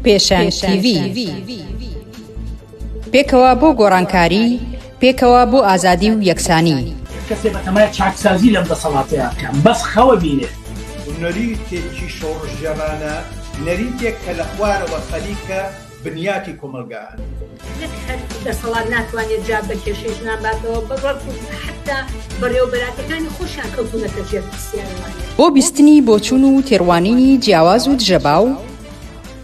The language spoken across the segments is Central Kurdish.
پێشەنگ تیڤی. پێکەوە بۆ گۆڕانکاری، پێکەوە بۆ ئازادی و یەکسانی. کەسێ بەتەمای چاکسازی لەم دەسەڵاتەیا بکا بەس خەوە بینێ. نەریتێکی شۆڕشگێڕانە، نەریتێک کە لە خوارەوە خەریکە بنیاتی کۆمەڵگا ئەنێت. نەک هەر دەسەڵات ناتوانێت جواب بە کێشەی ژنان باتەوە، بەڵکو حەتتا بەڕێوەبەراتەکانی خۆشیان کەوتوونەتە ژێر پرسیارەوانێ. بۆ بیستنی بۆچوون و تێڕوانینی جیاواز و دژەباو،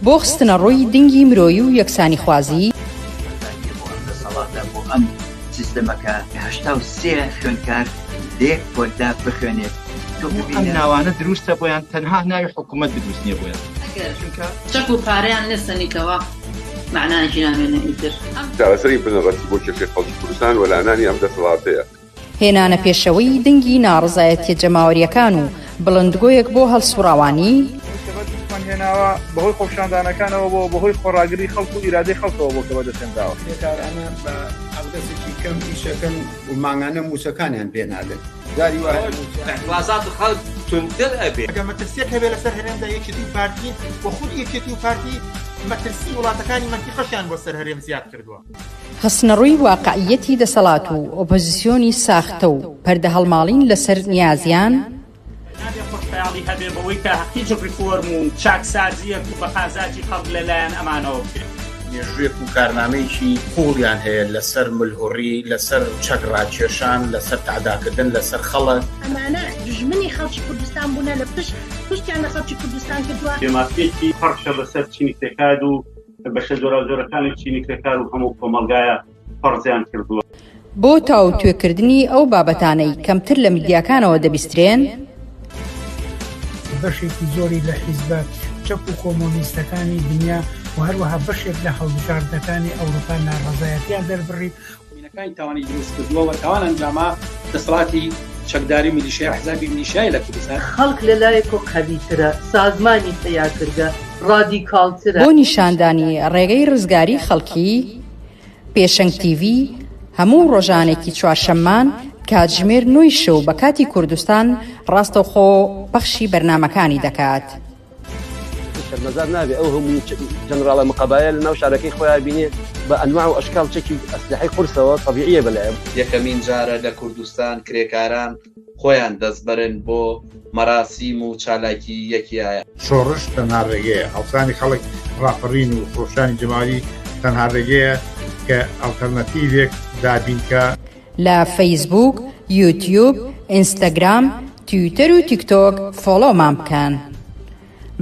بۆ خستنەڕووی دنگی مرۆیی و یەکسانیخوازی. بەرزانییە بۆ ئەم دەسەڵاتە، بۆ ئەم سیستەمە کە 83 خوێندکار لە یەک پۆلدا بخوێنێت. تۆ ئەم ببینە. ناوانە دروستە بۆیان تەنها ناوی حکومەت دروست نیە بۆیان. ئەگەر چونکە. چەک و پارەیان نەسەنیتەوە مەعنایەکی نامێنێ ئیتر. چارەسەری بنەڕەتی بۆ کێشەی خەڵکی کوردستان وەلانانی ئەم دەسەڵاتەیە. هێنانە پێشەوەی دەنگی ناڕەزایەتیە جەماوەریەکان و بڵندگۆیەک بۆ هەڵسوڕاوانی. ئەوەی کە بەدەستمان هێناوە بەهۆی خۆپیشاندانەکانەوە بووە، بەهۆی خۆڕاگری خەڵک و ئیرادەی خەڵکەوە بووە کە بەدەستهێنراوە. کرێکارانە بە حەقدەستێکی کەم ئیشەکەن و مانگانە مووچەکانیان پێ نادەن. جاری وا هەیە مووچە. ئیعتڕازات خەڵک توندتر ئەبێ. ئەگەر مەترسیەک هەبێ لەسەر هەرێمدا یەکێتی و پارتین و خودی یەکێتی و پارتی مەترسی وڵاتەکانی مەنتیقەشیان بۆ سەر هەرێم زیاد کردووە. خستنەڕووی واقعییەتی دەسەڵات و ئۆپۆزیسیۆنی ساختە و پەردەهەڵماڵین لەسەر نیازیان. نابێ خۆشخەیاڵی هەبێ بەوەی کە هیچ ڕیفۆرم و چاکسازییەک و بە قازاجی خەڵک لە لایەن ئەمانەوە بکرێ. مێژوویەک و کارنامەیەکی قووڵیان هەیە لەسەر ملهوڕی، لەسەر چەک ڕاکێشان، لەسەر تەعداکردن لەسەر خەڵک. ئەمانە دوژمنی خەڵکی کوردستان بوونە لە پشت پشتیان لە خەڵکی کوردستان کردووە. بێمافییەکی پڕشە بەسەر چینی کرێکار و بەشە جۆراوجۆرەکانی چینی کرێکار و هەموو کۆمەڵگایە فەرزیان کردووە. بۆ تاوتوێکردنی ئەو بابەتانەی کەمتر لە میدیاکانەوە دەبیسترێن. بەشێکی زۆری لە حیزبە چەپ و کۆمۆنیستەکانی دنیا و هەروەها بەشێک لە هەڵبژاردنەکانی ئەوروپا ناڕەزایەتیان دەربڕی. مینەکانی تاوانی دروست کردووە و تاوان ئەنجاما دەسەڵاتی چەکداری و میلیشیای ئەحزابی میلیشیای لە کوردستان. خەڵک لە لایەکۆ قەویترە، سازمانی پەیا کردگە، ڕادیکاڵترە. بۆ نیشاندانی ڕێگەی ڕزگاری خەڵکی، پێشەنگ تیڤی هەموو ڕۆژانێکی چوارشەممان کاتژمێر نۆی شەو بە کاتی کوردستان ڕاستەوخۆ پەخشی بەرنامەکانی دەکات. شەرمەزار نابێ ئەو هەموو جەنراڵە مقەبایە لە ناو شارەکەی خۆیا بینێ بە ئەنواع و ئەشکال چەکی ئەسلحەی قورسەوە تەبیعیە بەلایەوە. یەکەمین جارە لە کوردستان کرێکاران خۆیان دەستبەرن بۆ مەراسیم و چالاکی یەکیایە. شۆڕش تەنها ڕێگەیە، هەڵسانی خەڵک، ڕاپەڕین و خرۆشانی جەماوەری تەنها ڕێگەیە کە ئەڵتەرناتیڤێک دابین کا. لە فەیسبووک، یوتیوب، ئینستاگرام، تویتەر و تیکتۆک فۆڵۆمان بکەن.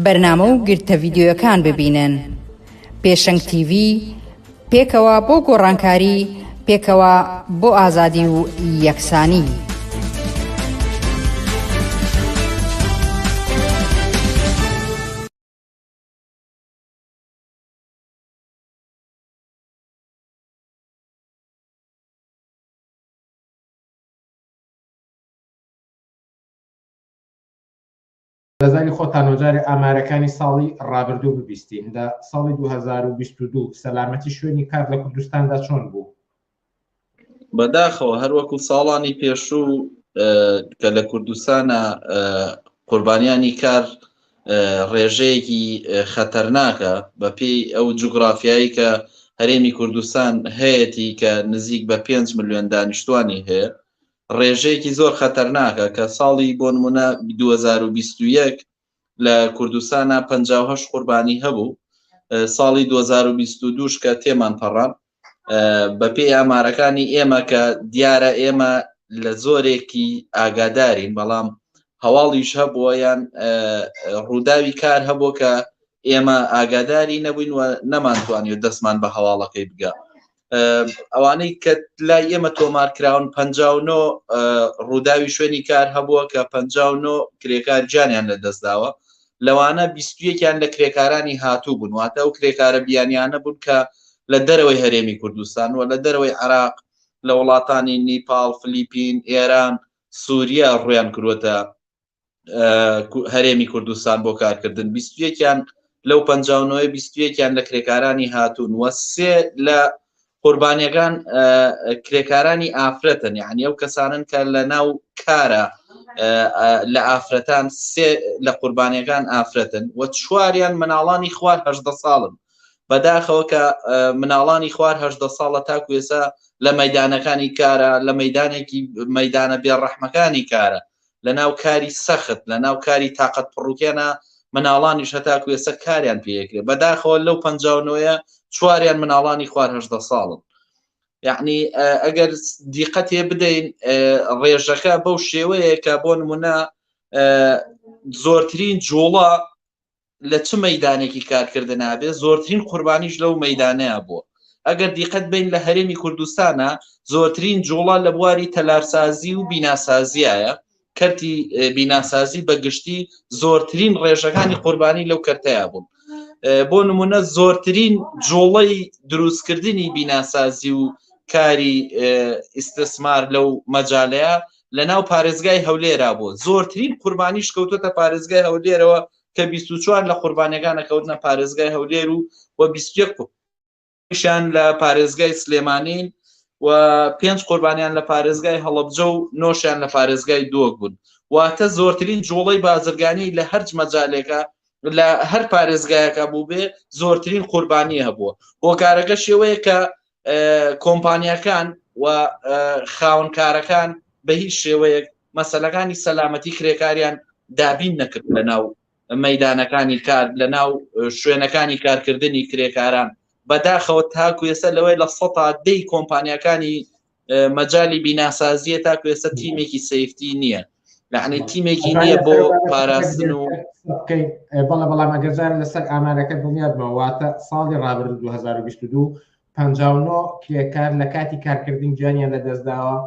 بەرنامە و گرتە ڤیدیۆیەکان ببینن. پێشەنگ تیڤی، پێکەوە بۆ گۆڕانکاری، پێکەوە بۆ ئازادی و یەکسانی. لە زاری خۆتانەوە جارێ ئامارەکانی ساڵی ڕابردوو ببیستین. لە ساڵی 2022 سەلامەتی شوێنی کار لە کوردستاندا چۆن بوو؟ بەداخەوە هەروەکو ساڵانی پێشوو کە لە کوردستانە قوربانیانی کار ڕێژەیەکی خەتەرناکە بەپێی ئەو جوگرافیایی کە هەرێمی کوردستان هەیەتی کە نزیک بە 5 ملیۆن دانیشتوانی هەیە ڕێژەیەکی زۆر خەتەرناکە کە ساڵی بۆ نمونە 2021 لە کوردستانە 58 قوربانی هەبوو ساڵی 2022 کە تێمان پەڕان بەپێی ئامارەکانی ئێمە کە دیارە ئێمە لە زۆرێکی ئاگادارین بەڵام هەواڵیش هەبووە یان ڕووداوی کار هەبوو کە ئێمە ئاگاداری نەبووین و نەمانتوانی و دەستمان بە هەواڵەکەی بگە ئەوانەی کە لای ئێمە تۆمار کراون 59 ڕووداوی شوێنی کار هەبووە کە 59 کرێکار گیانیان لە دەستداوە لەوانە بیستویەکیان لە کرێکارانی هاتوو بوون واتە ئەو کرێکارە بیانیانە بوون کە لە دەرەوەی هەرێمی کوردستان و لە دەرەوەی عراق لە وڵاتانی نیپاڵ فلیپین ئێران سووریا ڕویان کردوەتە هەرێمی کوردستان بۆ کارکردن بیستویەکیان لەو 59 بیستویەکیان لە کرێکارانی هاتوون وە سێ لە قوربانیەکان کرێکارانی ئافرەتن یعنی ئەو کەسانن کە لە ناو کارە. لە ئافرەتان سێ لە قوربانیەکان ئافرەتن و چواریان مناڵانی خوار هەدە ساڵن بەداخەوە کە مناڵانی خوار هەدە ساڵە تاکو ئێسا لە مەدانەکانی کارە لە مەدانێکی مەدانە بێڕەحمەکانی کارە لە ناو کاری سەخت لە ناو کاری تااقەت پڕوکێنە مناڵانیش هەتاکو ئێستا کاریان پێیەکرێ بەداخەوە لەو 59ەیە چواریان مناڵانی خوار هەدە ساڵن یعنی ئەگەر دیقەتێ بدەین ڕێژەکە بەو شێوەیە کە بۆ نمونە زۆرترین جوڵە لە چ مەدانێکی کارکردن نابێ زۆرترین قوربانیش لەو مەدانەیە بووە ئەگەر دیقەت بین لە هەرێمی کوردستانە زۆرترین جوڵە لە بواری تەلارسازی و بیناسازیایە کەرتی بیناسازی بە گشتی زۆرترین ڕێژەکانی قوربانی لەو کەرتەیا بوون بۆ نمونە زۆرترین جوڵەی دروستکردنی بیناسازی و کاری ئیسسمار لەو مەجالەیە لە ناو پارێزگای هەولێرا بوو زۆرترین قوربانیش کەوتوتە پارێزگای هەولێرەوە کە 24 لە قوربانیەکانە کەوتنە پارێزگای هەولێر و و 21 شیان لە پارێزگای سلێمانین و پێنج قوربانیان لە پارێزگای هەڵەبجە و نۆشیان لە پارێزگای دۆک بوون واتە زۆرترین جوڵەی بازرگانی لە هەرج مەجالێکە لە هەر پارێزگایەکە بوو بێ زۆرترین قوربانی هەبووە هۆکارەکە شێوەیە کە کۆمپانیەکان و خاونکارەکان بە هیچ شێوەیەک مەسلەکانی سەلامەتی کرێکاریان دابین نەکرد لە ناو مەدانەکانی کار لە ناو شوێنەکانی کارکردنی کرێکاران بەداخەوە تاکو ئێستا لەوەی لە سەتا دەی کۆمپانیەکانی مەجای بیناسازیە تاکو ئێستا تیمێکی safety نییە یعنی تیمێکی نییە بۆ پاراستن و بەڵێ بەڵام ئەگەر لەسەر ئامارەکە دڵنیابمەوە واتە ساڵی ڕابردوو 2022 59 کرێکار لە کاتی کارکردن گیانیان لەدەستداوە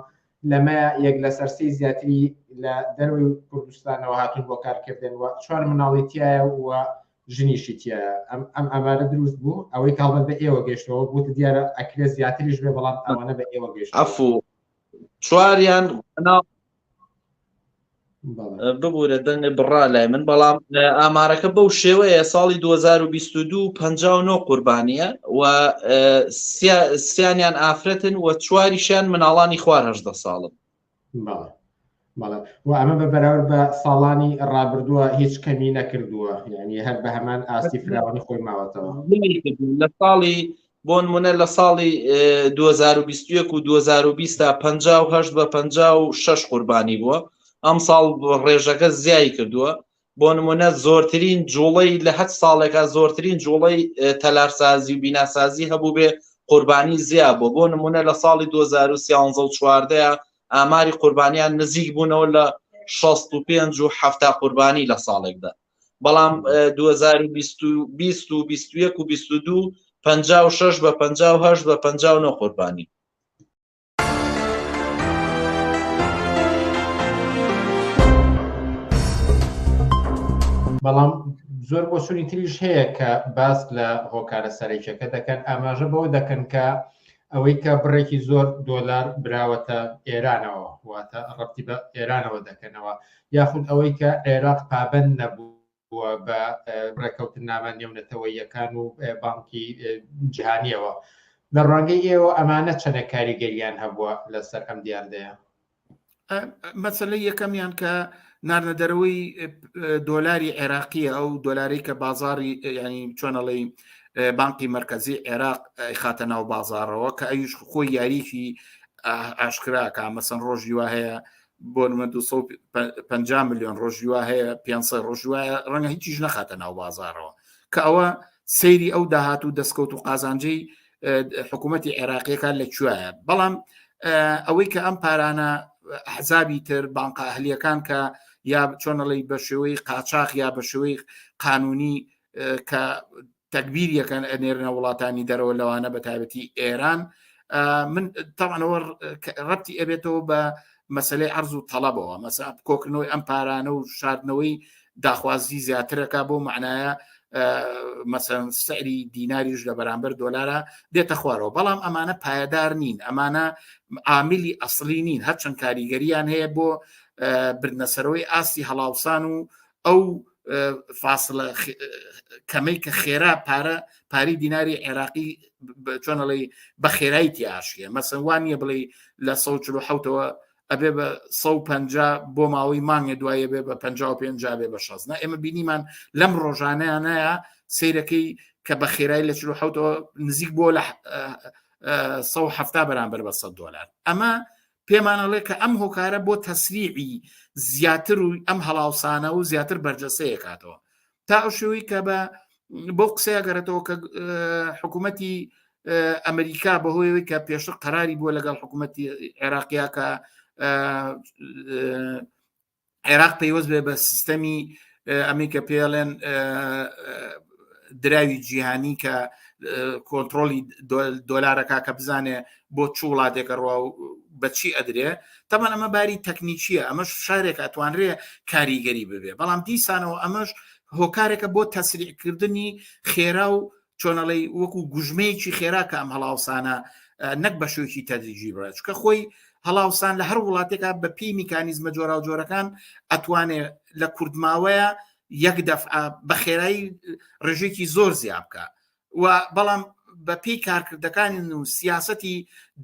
لەمەیا یەک لەسەر سێی زیاتری لە دەرەوەی کوردستانەوە هاتوون بۆ کارکردن و چوار مناڵی تایە و ژنیشی تایە ئەم ئەم ئامارە دروست بوو ئەوەی کە هەڵبەت بە ئێوە گەشتەوە بوت دیارە ئەکرێ زیاتریش بێ بەڵام ئەوانە بە ئێوە گەشت عەفو چواریان مناڵ ببوورە دەنگ بڕا لای من بەڵام ئامارەکە بەو شێوەیە ساڵی 2022 59 قوربانیە و سیانیان ئافرەتن و چواریشیان مناڵانی خوار هەدە ساڵن و ئەمە بە بەراورد بە ساڵانی ڕابردووە هیچ کەمی نەکردووە یعنی هەر بە هەمان ئاستی فراوانی خۆی ماوەتەوە لە ساڵی بۆ نمونە لە ساڵی 2021 و 2020 تا 58 بە 56 قوربانی بووە ئەم ساڵ ڕێژەکە زیای کردووە بۆ نمونە زۆرترین جوڵەی لە هەر ساڵێکا زۆرترین جوڵەی تەلارسازی و بیناسازی هەبوو بێ قوربانی زیا بوو بۆ نمونە لە ساڵی 2013 و 14 ئاماری قوربانیان نزیک بوونەوە لە 65 و 70 قوربانی لە ساڵێکدا بەڵام 2020 و 21 و 22 56 بە 58 بە 59 قوربانی. بەڵام زۆر بۆچوونی تریش هەیە کە باس لە هۆکارە سەرەکیەکە دەکەن ئاماژە بەوە دەکەن کە ئەوەی کە بڕێکی زۆر دۆلار براوەتە ئێرانەوە واتە ڕەبتی بە ئێرانەوە دەکەنەوە یاخود ئەوەی کە عێراق پابند نەبووە بە ڕێکەوتنامە نێونەتەوەیەکان و بانکی جیهانیەوە لە ڕوانگەی ئێوە ئەمانە چەندە کاریگەریان هەبووە لەسەر ئەم دیاردەیە؟ مەسلەی یەکەمیان کە نارنە دەرەوەی دۆلاری عێراقیە ئەو دۆلاری کە بازاری ینی چۆنەڵی بانقی مرکزی عێراق خاتە ناو بازارەوە کە ئەویش خۆی یاریکی ئاشکراکە مەسەن ڕۆژی وا هەیە بۆ نمە 250 میلیۆن ڕۆژی وا هەیە 500 ڕۆژی وایە ڕەنگە هیچیش نەخاتە ناو بازارەوە کە ئەوە سەیری ئەو داهات و دەستکەوت و قازانجەی حکوومەتتی عێراقیەکان لە کوایە بەڵام ئەوەی کە ئەم پارانە حزابی تر بانقا ئەهلیەکان کە یا چۆنەڵی بە شێوەی قاچاخ یا بە شێوەی قانونی کە تەکبیر یەکەن ئەنێرنە وڵاتانی دەرەوە لەوانە بە تایبەتی ئێران من تاوانەوە ڕەتی ئەبێتەوە بە مەسلەی عرض و تەڵەبەوە مەسا کۆکردنەوەی ئەم پارانە و شاردنەوەی داخوازی زیاترەکە بۆ معناە مەسەن سعری دیناریش لە بەرامبەر دۆلارە دێتە خوارەوە بەڵام ئەمانە پایەدار نین ئەمانە عاملی ئەسلی نین هەرچەند کاریگەریان هەیە بۆ بردنەسەرەوەی ئاستی هەڵاوسان و ئەو فاصلە کەمەی کە خێرا پارە پاری دیناری عێراقی چۆنەڵی بە خێرایی تیاشیە مەسەن وان نیە بڵێ لە 1970ەوە. ئەبێ بە 150 بۆ ماوەی مانگێ دوایە بێ بە 55 بێ بە 60 نا ئێمە بینیمان لەم ڕۆژانەیانەیە سیرەکەی کە بە خێرای لە 47ەوە نزیک بۆ لە 170 بەرامبەر بە 100 دلار ئەمە پێمانەڵێ کە ئەم هۆکارە بۆ تەسریعی زیاتر و ئەم هەڵاوسانە و زیاتر بەرجەسەیە کاتەوە تا ئەو شێوەی کە بە بۆ قسەیە گەڕێتەوە کە حکوومەتی ئەمریکا بەهۆیەوەی کە پێشتر قەراری بووە لەگەڵ حکوومەتی عێراقیا کە عێراق پەیوەست بێ بە سیستەمی ئەمەی کە پێڵێن دراوی جیهانی کە کۆنتترۆلی دۆلارەکە کە بزانێ بۆ چ وڵاتێکە ڕوا و بەچی ئەدرێ تەمان ئەمە باری تەکنیکیە ئەمەش شارێک ئەتوانرێ کاریگەری ببێ بەڵام دیسانەوە ئەمەش هۆکارێکە بۆ تەسریعکردنی خێرا و چۆنەڵی وەکو گوژمەیەکی خێرا کە ئەم هەڵاوسانە نەک بە شوێکی تەدریجی بڕێت چکە خۆی هەڵاوسان لە هەر وڵاتێکا بە پێی میکانیزمە جۆراوجۆرەکان ئەتوانێ لە کوردماوەیە یەک دەفعە بە خێرایی ڕێژێکی زۆر زیاد بکە و بەڵام بە پێی کارکردەکانی و سیاستی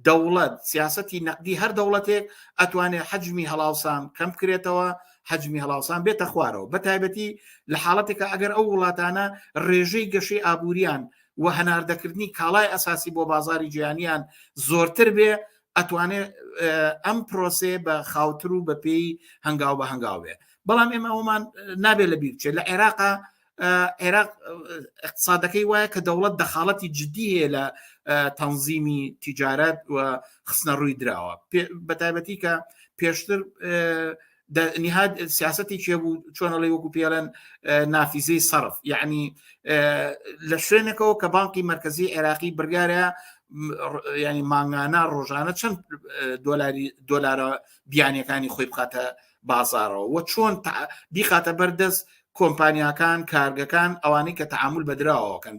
دەوڵەت سیاستی نەقدی هەر دەوڵەتێک ئەتوانێت حەجمی هەڵاوسان کەم بکرێتەوە حەجمی هەڵاوسان بێتە خوارەوە بە تایبەتی لە حاڵەتێکە ئەگەر ئەو وڵاتانە ڕێژەی گەشەی ئابووریان و هەناردەکردنی کاڵای ئەساسی بۆ بازاری جیهانیان زۆرتر بێ ئەتوانێت ئەم پرۆسەیە بە خاوتر و بە پێی هەنگاو بە هەنگاو بێ بەڵام ئێمە ئەومان نابێت لە بیر بچێت لە عێراقا عێراق اقتصادەکەی وایە کە دەوڵەت دەخاڵەتی جددی هەیە لە تەنزیمی تیجارەت و خستنە ڕووی دراوە بە تایبەتی کە پێشتر نهاد سیاستی چێ بوو چۆنەڵی وەکو پێڵێن نافیزەی سەرف یعنی لە شوێنێکەوە کە بانکی مرکزی عێراقی بڕیارە ینی مانگانە ڕۆژانە چەند دۆلاری دۆلارە بیانەکانی خۆی بخاتە بازارەوە و چۆن بیخاتە بەردەست کۆمپانیاکان کارگەکان ئەوانەی کە تەعامول بە دراوەکەن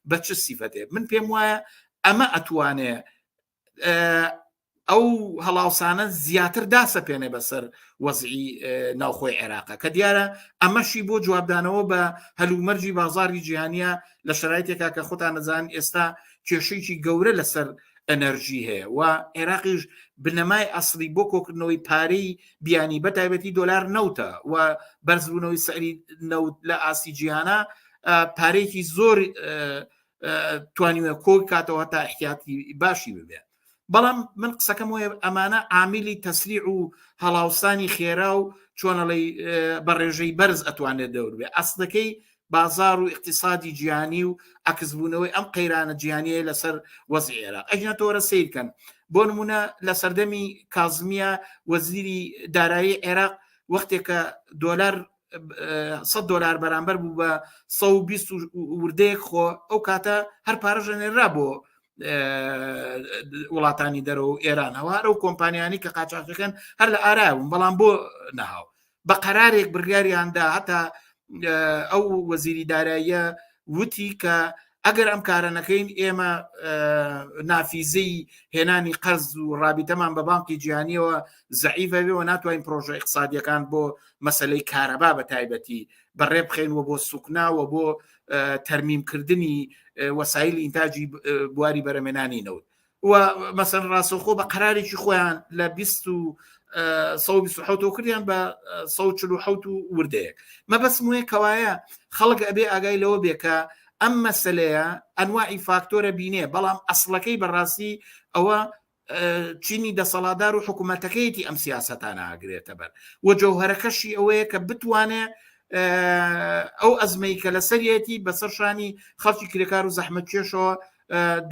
بە چ سیفەتێ من پێم وایە ئەمە ئەتوانێ ئەو هەڵاوسانە زیاتر داسەپێنێ بەسەر وەزعی ناوخۆی عێراقە کە دیارە ئەمەشی بۆ جوابدانەوە بە هەلومەرجی بازاری جیهانیە لە شرایتێکا کە خۆتان نەزان ئێستا کێشەیەکی گەورە لەسەر ئەنەرژی هەیە و عێراقیش بنەمای ئەسڵی بۆ کۆکردنەوەی پارەی بیانی بە تایبەتی دۆلار نەوتە و بەرزبوونەوەی سعری نەوت لە ئاستی جیهانە پارێکی زۆر توانیوە کۆ کاتەوە تا احتیاتی باشی ببێ بەڵام من قسەکەم وایە ئەمانە عامیلی تەسریع و هەڵاوسانی خێرا و چۆنەڵی بە ڕێژەی بەرز ئەتوانێت دەور بێ ئەسڵەکەی بازار و اقتصادی جیهانی و عکسبوونەوەی ئەم قەیرانە جیهانیە لەسەر وەزعی عێراق ئەگینا تۆرە سیرکەن بۆ نمونە لە سەردەمی کازمیە وەزیری دارایی عێراق وەختێکە دۆلار 100 دلار بەرامبەر بوو بە 120 وردەیەک خۆ ئەو کاتە هەر پارە ژەنێرا بۆ وڵاتانی دەرەوە و ئێرانەوە هەر ئەو کۆمپانیانی کە قاچاقەکەن هەر لە ئارا بوون بەڵام بۆ نەهاو بە قەرارێک بڕیاریاندا هەتا ئەو وەزیری داراییە وتی کە ئەگەر ئەم کارە نەکەین ئێمە نافیزەی هێنانی قەرز و ڕابیتەمان بە بانکی جیهانیەوە زەعیفە بێ و ناتوانین پرۆژە اقتصادیەکان بۆ مەسلەی کارەبا بە تایبەتی بەڕێ بخەین و بۆ سوکنا و بۆ تەرمیمکردنی وەسایل ئینتاجی بواری بەرەمێنانی نەوت و مەسەن ڕاستەوخۆ بە قەرارێکی خۆیان لە 1970 کردیان بە 1940 و وردەیەک مەبەستم وەیە کەوایە خەڵک ئەبێ ئاگای لەوە بێ کە ئەم مەسلەیە ئەنواعی فاکتۆرە بینێ بەڵام ئەسڵەکەی بەڕاستی ئەوە چینی دەسەڵاتدار و حکوومەتەکەیەتی ئەم سیاستانە ئاگرێتە بەر و جەوهرەکەشی ئەوەیە کە بتوانێ ئەو ئەزمەی کە لەسەرەتی بەسەر شانی خەڵکی کرێکار و زەحمەتکێشەوە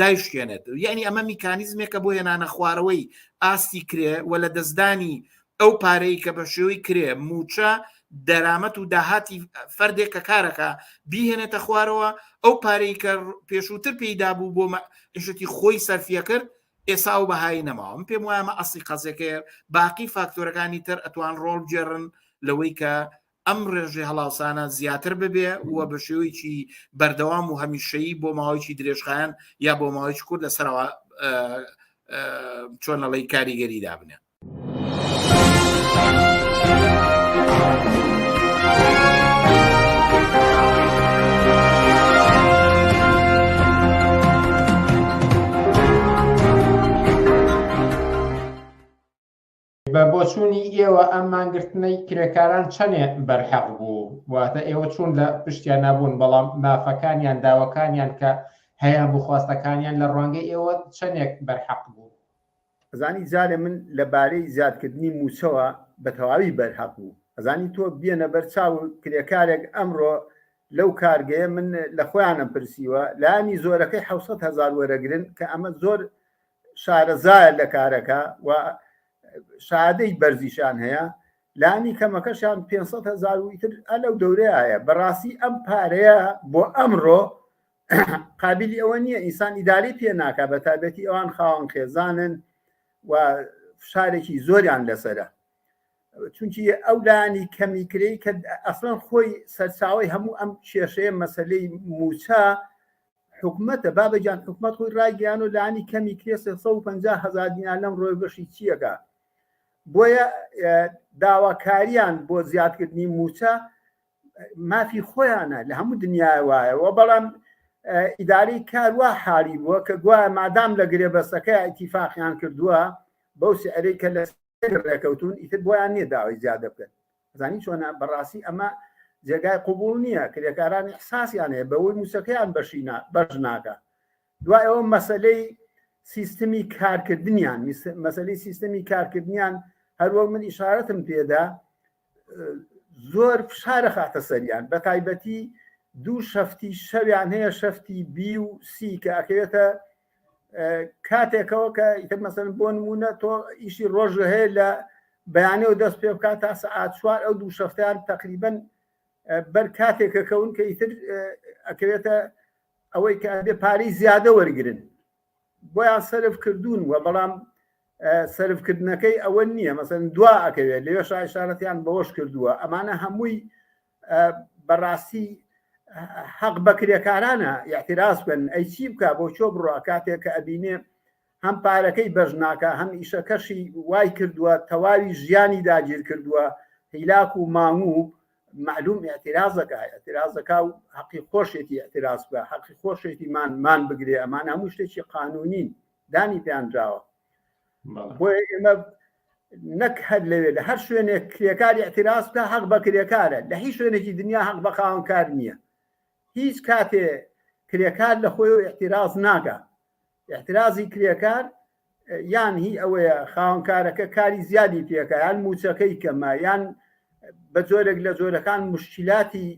دایشکێنێت یعنی ئەمە میکانیزمێکە بۆ هێنانە خوارەوەی ئاستی کرێ و لە دەستدانی ئەو پارەی کە بە شێوەی کرێ موچە دەرامەت و داهاتی فەردێک کە کارەکە بیهێنێتە خوارەوە ئەو پارەی کە پێشووتر پێیدا بوو بۆ عیشەتی خۆی سەرفیە کرد ئێسا ئەو بەهایی نەماوە من پێم وایە ئەمە ئەسڵی قەزیەکەیە باقی فاکتۆرەکانی تر ئەتوان ڕۆڵ بگێڕن لەوەی کە ئەم ڕێژەی هەڵاوسانە زیاتر ببێ و بە شێوەیەکی بەردەوام و هەمیشەیی بۆ ماوەیەکی درێژخایەن یا بۆ ماوەیەکی کورت لەسەرەوە چۆنەڵی کاریگەری دابنێ. بە بۆچوونی ئێوە ئەم مانگرتنەی کرێکاران چەنێ بەرحەق بوو؟ واتە ئێوە چوون لە پشتیان نابوون بەڵام مافەکانیان داوەکانیان کە هەیان بوو خواستەکانیان لە ڕوانگەی ئێوە چەنێک بەرحەق بوو؟ ئەزانی جارێ من لە بارەی زیادکردنی مووچەوە بە تەواوی بەرهەق بوو. ئەزانی تۆ بێنە بەر چاو کرێکارێک ئەمڕۆ لەو کارگەیە من لە خۆیانم پرسیوە لانی زۆرەکەی 700 هەزار وەرەگرن کە ئەمە زۆر شارەزایە لە کارەکە و شادەی بەرزیشان هەیە لانی کەمەکەشان 500 هەزار و ئیتر ئەلەو دەورەیە هەیە بەڕاستی ئەم پارەیە بۆ ئەمڕۆ قابلی ئەوە نییە ئینسان ئیداری پێ ناکا بە تایبەتی ئەوان خاوەن خێزانن و فشارێکی زۆریان لەسرە چونکی ئەو لایانی کەمی کرێی کە ئەسڵەن خۆی سەرچاوی هەموو ئەم کێشەیە مەسلەی موچە حکومەتە بابە گیان حکومەت خۆی ڕایگەیان و لانی کەمی کرێ 350 هەزار دینار لەم ڕۆی بەشی چیەکە بۆیە داواکاریان بۆ زیادکردنی موچە مافی خۆیانە لە هەموو دنیای وایە و بەڵام ئیدارەی کار وا حالی بووە کە گوایە مادام لە گرێبەستەکە ئیتیفاقیان کردووە بەو سعرەی کە لە ڕێکەوتون ئیتر بۆیان نییە داوای زیادە بکەن زانی چۆنە بەڕاستی ئەمە جێگای قوبول نییە کرێکاران احساسیان هەیە بەوەی موچەکەیان بەشینا بەش ناکە دوای ئەوە مەسلەی سیستمی کارکردنیان مەسلەی سیستمی کارکردنیان هەروەک من ئیشارەتم پێدا زۆر فشارە خاتە سەریان بە تایبەتی دوو شەفتی شەویان هەیە شەفتی بی و سی کە ئەکەوێتە کاتێکەوە کە ئیتر مەسەن بۆ نمونە تۆ ئیشی ڕۆژ هەیە لە بەیانەوە دەست پێ بکات تا سەعات چوار ئەو دوو شەفتیان تقریبن بەر کاتێکە کەون کە ئیتر ئەکەوێتە ئەوەی کە ئەبێ پارەی زیادە وەرگن بۆیان سەرف کردوون و بەڵام سەرفکردنەکەی ئەوە نییە مەسەن دوا ئەکەوێت لەوێ شایشارەتیان بەوەش کردووە ئەمانە هەمووی بەڕاستی حەق بە کرێکارانە اعتراز بکەن ئەی چی بکە بۆ چۆ بڕە کاتێک کە ئەبینێ هەم پارەکەی بەش ناکە هەم ئیشەکەشی وای کردووە تەواوی ژیانی داگیر کردووە هیلاک و مانگو معلوم اعتراضەکە اعتراضەکە و حەقی خۆشێتی اعتراض بکە حەقی خۆشێتی مان مان بگرێ ئەمان هەموو شتێکی قانونین دانی پێیانراوە بۆیە ئێمە نەک هەر لەوێ لە هەر شوێنێک کرێکاری اعتراض بکە حەق بە کرێکارە لە هیچ شوێنێکی دنیا حەق بە خاوەنکار نییە هیچ کاتێ کرێکار لە خۆی و اعتراض ناکە اعترازی کرێکار یان هی ئەوەیە خاوەنکارەکە کاری زیادی پێکە یان موچەکەی کەمە یان بە جۆرێک لە جۆرەکان مشکلاتی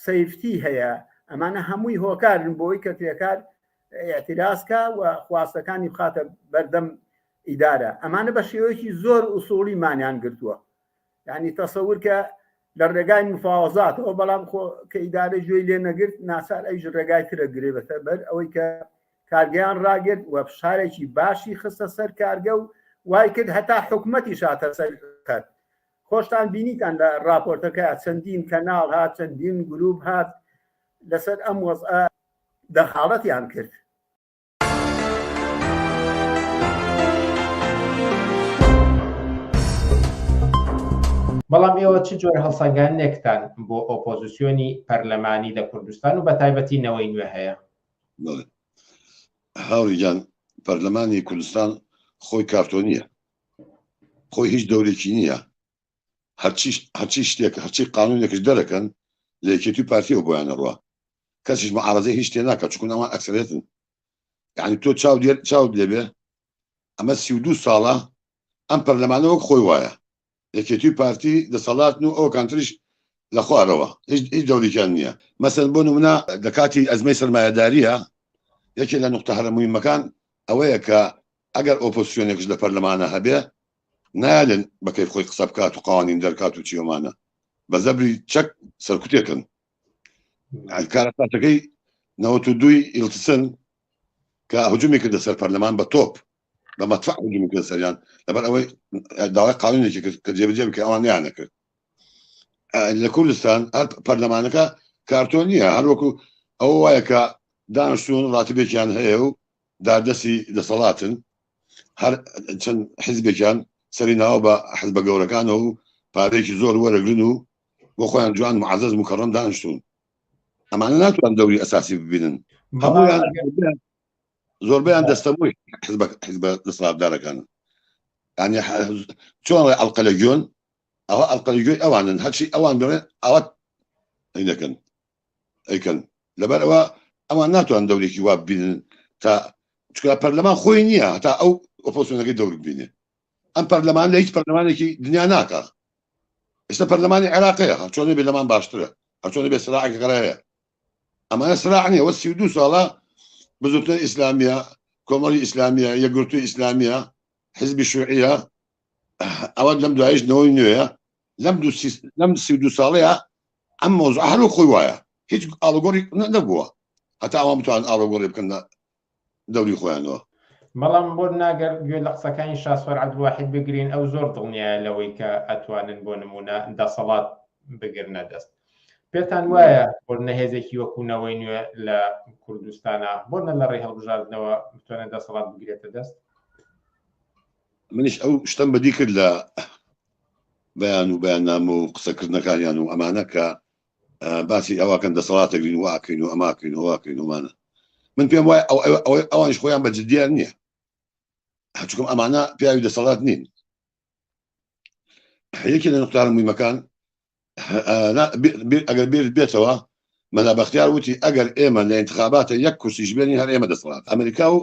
سەیفتی هەیە ئەمانە هەمووی هۆکارن بۆی کە کرێکار ئیعتراز کا و خواستەکانی بخاتە بەردەم ئیدارە ئەمانە بە شێوەیەکی زۆر ئوسوڵی مانیان گرتووە یعنی تەسەور کە لە ڕێگای مفاوەزاتەوە بەڵام خۆ کە ئیدارە گوێی لێ نەگرت ناچار ئەویش ڕێگای ترە گرێ بەسەر بەر ئەوەی کە کارگەیان ڕاگرت و فشارێکی باشی خستە سەر کارگە و وای کرد هەتا حکومەتی شاتە سەر خەت خۆشتان بینیتان لە راپۆرتەکە چەندین کەناڵ هات چەندین گروپ هات لەسەر ئەم وەزعە دەخاڵەتیان کرد. بەڵام ئێوە چ جۆرە هەڵسەنگاندنێکتان بۆ ئۆپۆزیسیۆنی پەرلەمانی لە کوردستان و بەتایبەتی نەوەی نوێ هەیە؟ بەڵێ هاوڕی گیان، پەرلەمانی کوردستان خۆی کارتۆنییە، خۆی هیچ دەورێکی نییە، هەرچی هەرچی شتێک هەرچی قانونێکش دەرەکەن لە یەکێتی و پارتیەوە بۆیان ئەڕوا کەسیش معارەزەی هیچ شتێ ناکات چونکە ئەوان ئەکسەرێتن یعنی تۆ چاو دێر چاوت لێبێ ئەمە 32 ساڵە ئەم پەرلەمانە وەک خۆی وایە یەکێتی و پارتی دەسەڵاتن و ئەو کانتریش لە خوارەوە هیچ هیچ دەورێکیان نییە مەسەن بۆ نمونە لە کاتی ئەزمەی سەرمایەداریە یەکێ لە نقطە هەرە مهمەکان ئەوەیە کە ئەگەر ئۆپۆزسیۆنێکش لە پەرلەمانە هەبێ نایەلن بە کەیف خۆی قسە بکات و قوانین دەرکات و چیۆمانە بە زەبری چەک سەرکوتێکن کارەساتەکەی نەوەت و دووی ئیلتسن کە هجومی کردە سەر پەرلەمان بە تۆپ بە مەدفع هجومی کردە سەریان لەبەر ئەوەی داوای قانونێکی کرد کە جێبەجێ بکە ئەوان نیان نەکرد لە کوردستان هەر پەرلەمانەکە کارتۆن نییە هەروەکو ئەوە وایە کە دانیشتون ڕاتبێکیان هەیە و داردەستی دەسەڵاتن هەر چەند حزبێکیان سەری ناوە بە حزبە گەورەکانەوە و پارەیەکی زۆر وەرەگرن و بۆ خۆیان جوان معزز مکەڕەم دانیشتون ئەمانە ناتوان دەوری ئەساسی ببینن هەموویان زۆربەیان دەستەمۆی حزبە حزبە دەسەڵاتدارەکانن. یعنی چۆن ڕێ ئەڵقە لە گوێن ئەوە ئەڵقە لە گوێی ئەوانن هەرچی ئەوان بڵێن ئەوە دەکەن ئەیکەن لەبەر ئەوە ئەوان ناتوان دەورێکی وا ببینن تا چکە پەرلەمان خۆی نییە هەتا ئەو ئۆپۆزسیۆنەکەی دەور ببینێ ئەم پەرلەمان لە هیچ پەرلەمانێکی دنیا ناکا ئێستا پەرلەمانی عێراقەیە هەرچۆنێ بێ لەمان باشترە هەرچۆنێ بێ سراعێک غەرەیە ئەمانە سراع نییە وە 32 ساڵە بزوتنەوەی ئیسلامیە کۆمەڵی ئیسلامیە یەکگرتووی ئیسلامیە حزبی شوعیە ئەوە لەم دوایش نەوەی نوێیە لەم دوو لەم 32 ساڵەیە ئەم مۆزوع هەر خۆی وایە هیچ ئاڵوگۆڕی نەبووە هەتا ئەوان بتوان ئاڵوگۆڕی بکەن لە دەوری خۆیانەوە. بەڵام بۆ ناگەر گوێ لە قسەکانی شاسوار عەبدولواحید بگرین ئەو زۆر دڵنیایە لەوەی کە ئەتوانن بۆ نمونە دەسەڵات بگرنە دەست. پێتان وایە بۆ نەهێزێکی وەکو نەوەی نوێ لە کوردستانە بۆ نە لە ڕێی هەڵبژاردنەوە بتوانێت دەسەڵات بگرێتە دەست؟ منیش ئەو شتەم بەدی کرد لە بەیان و بەیاننامە و قسەکردنەکانیان و ئەمانە کە باسی ئەوەکەن دەسەڵاتەگرین و ئاکەین و ئەماکەین و واکەین ومانە من پێم وایە ئەو ئەوانش خۆیان بە جدیان نییە هەچکم ئەمانە پیاوی دەسەڵات نین یەکێ لە نقطارە مویمەکان ئەگەر بیر بێتەوە مەلا بەختیار وتی ئەگەر ئێمە لە انتخاباتە یەک کورسیش بێنین هەر ئێمە دەسەڵات ئەمریکا و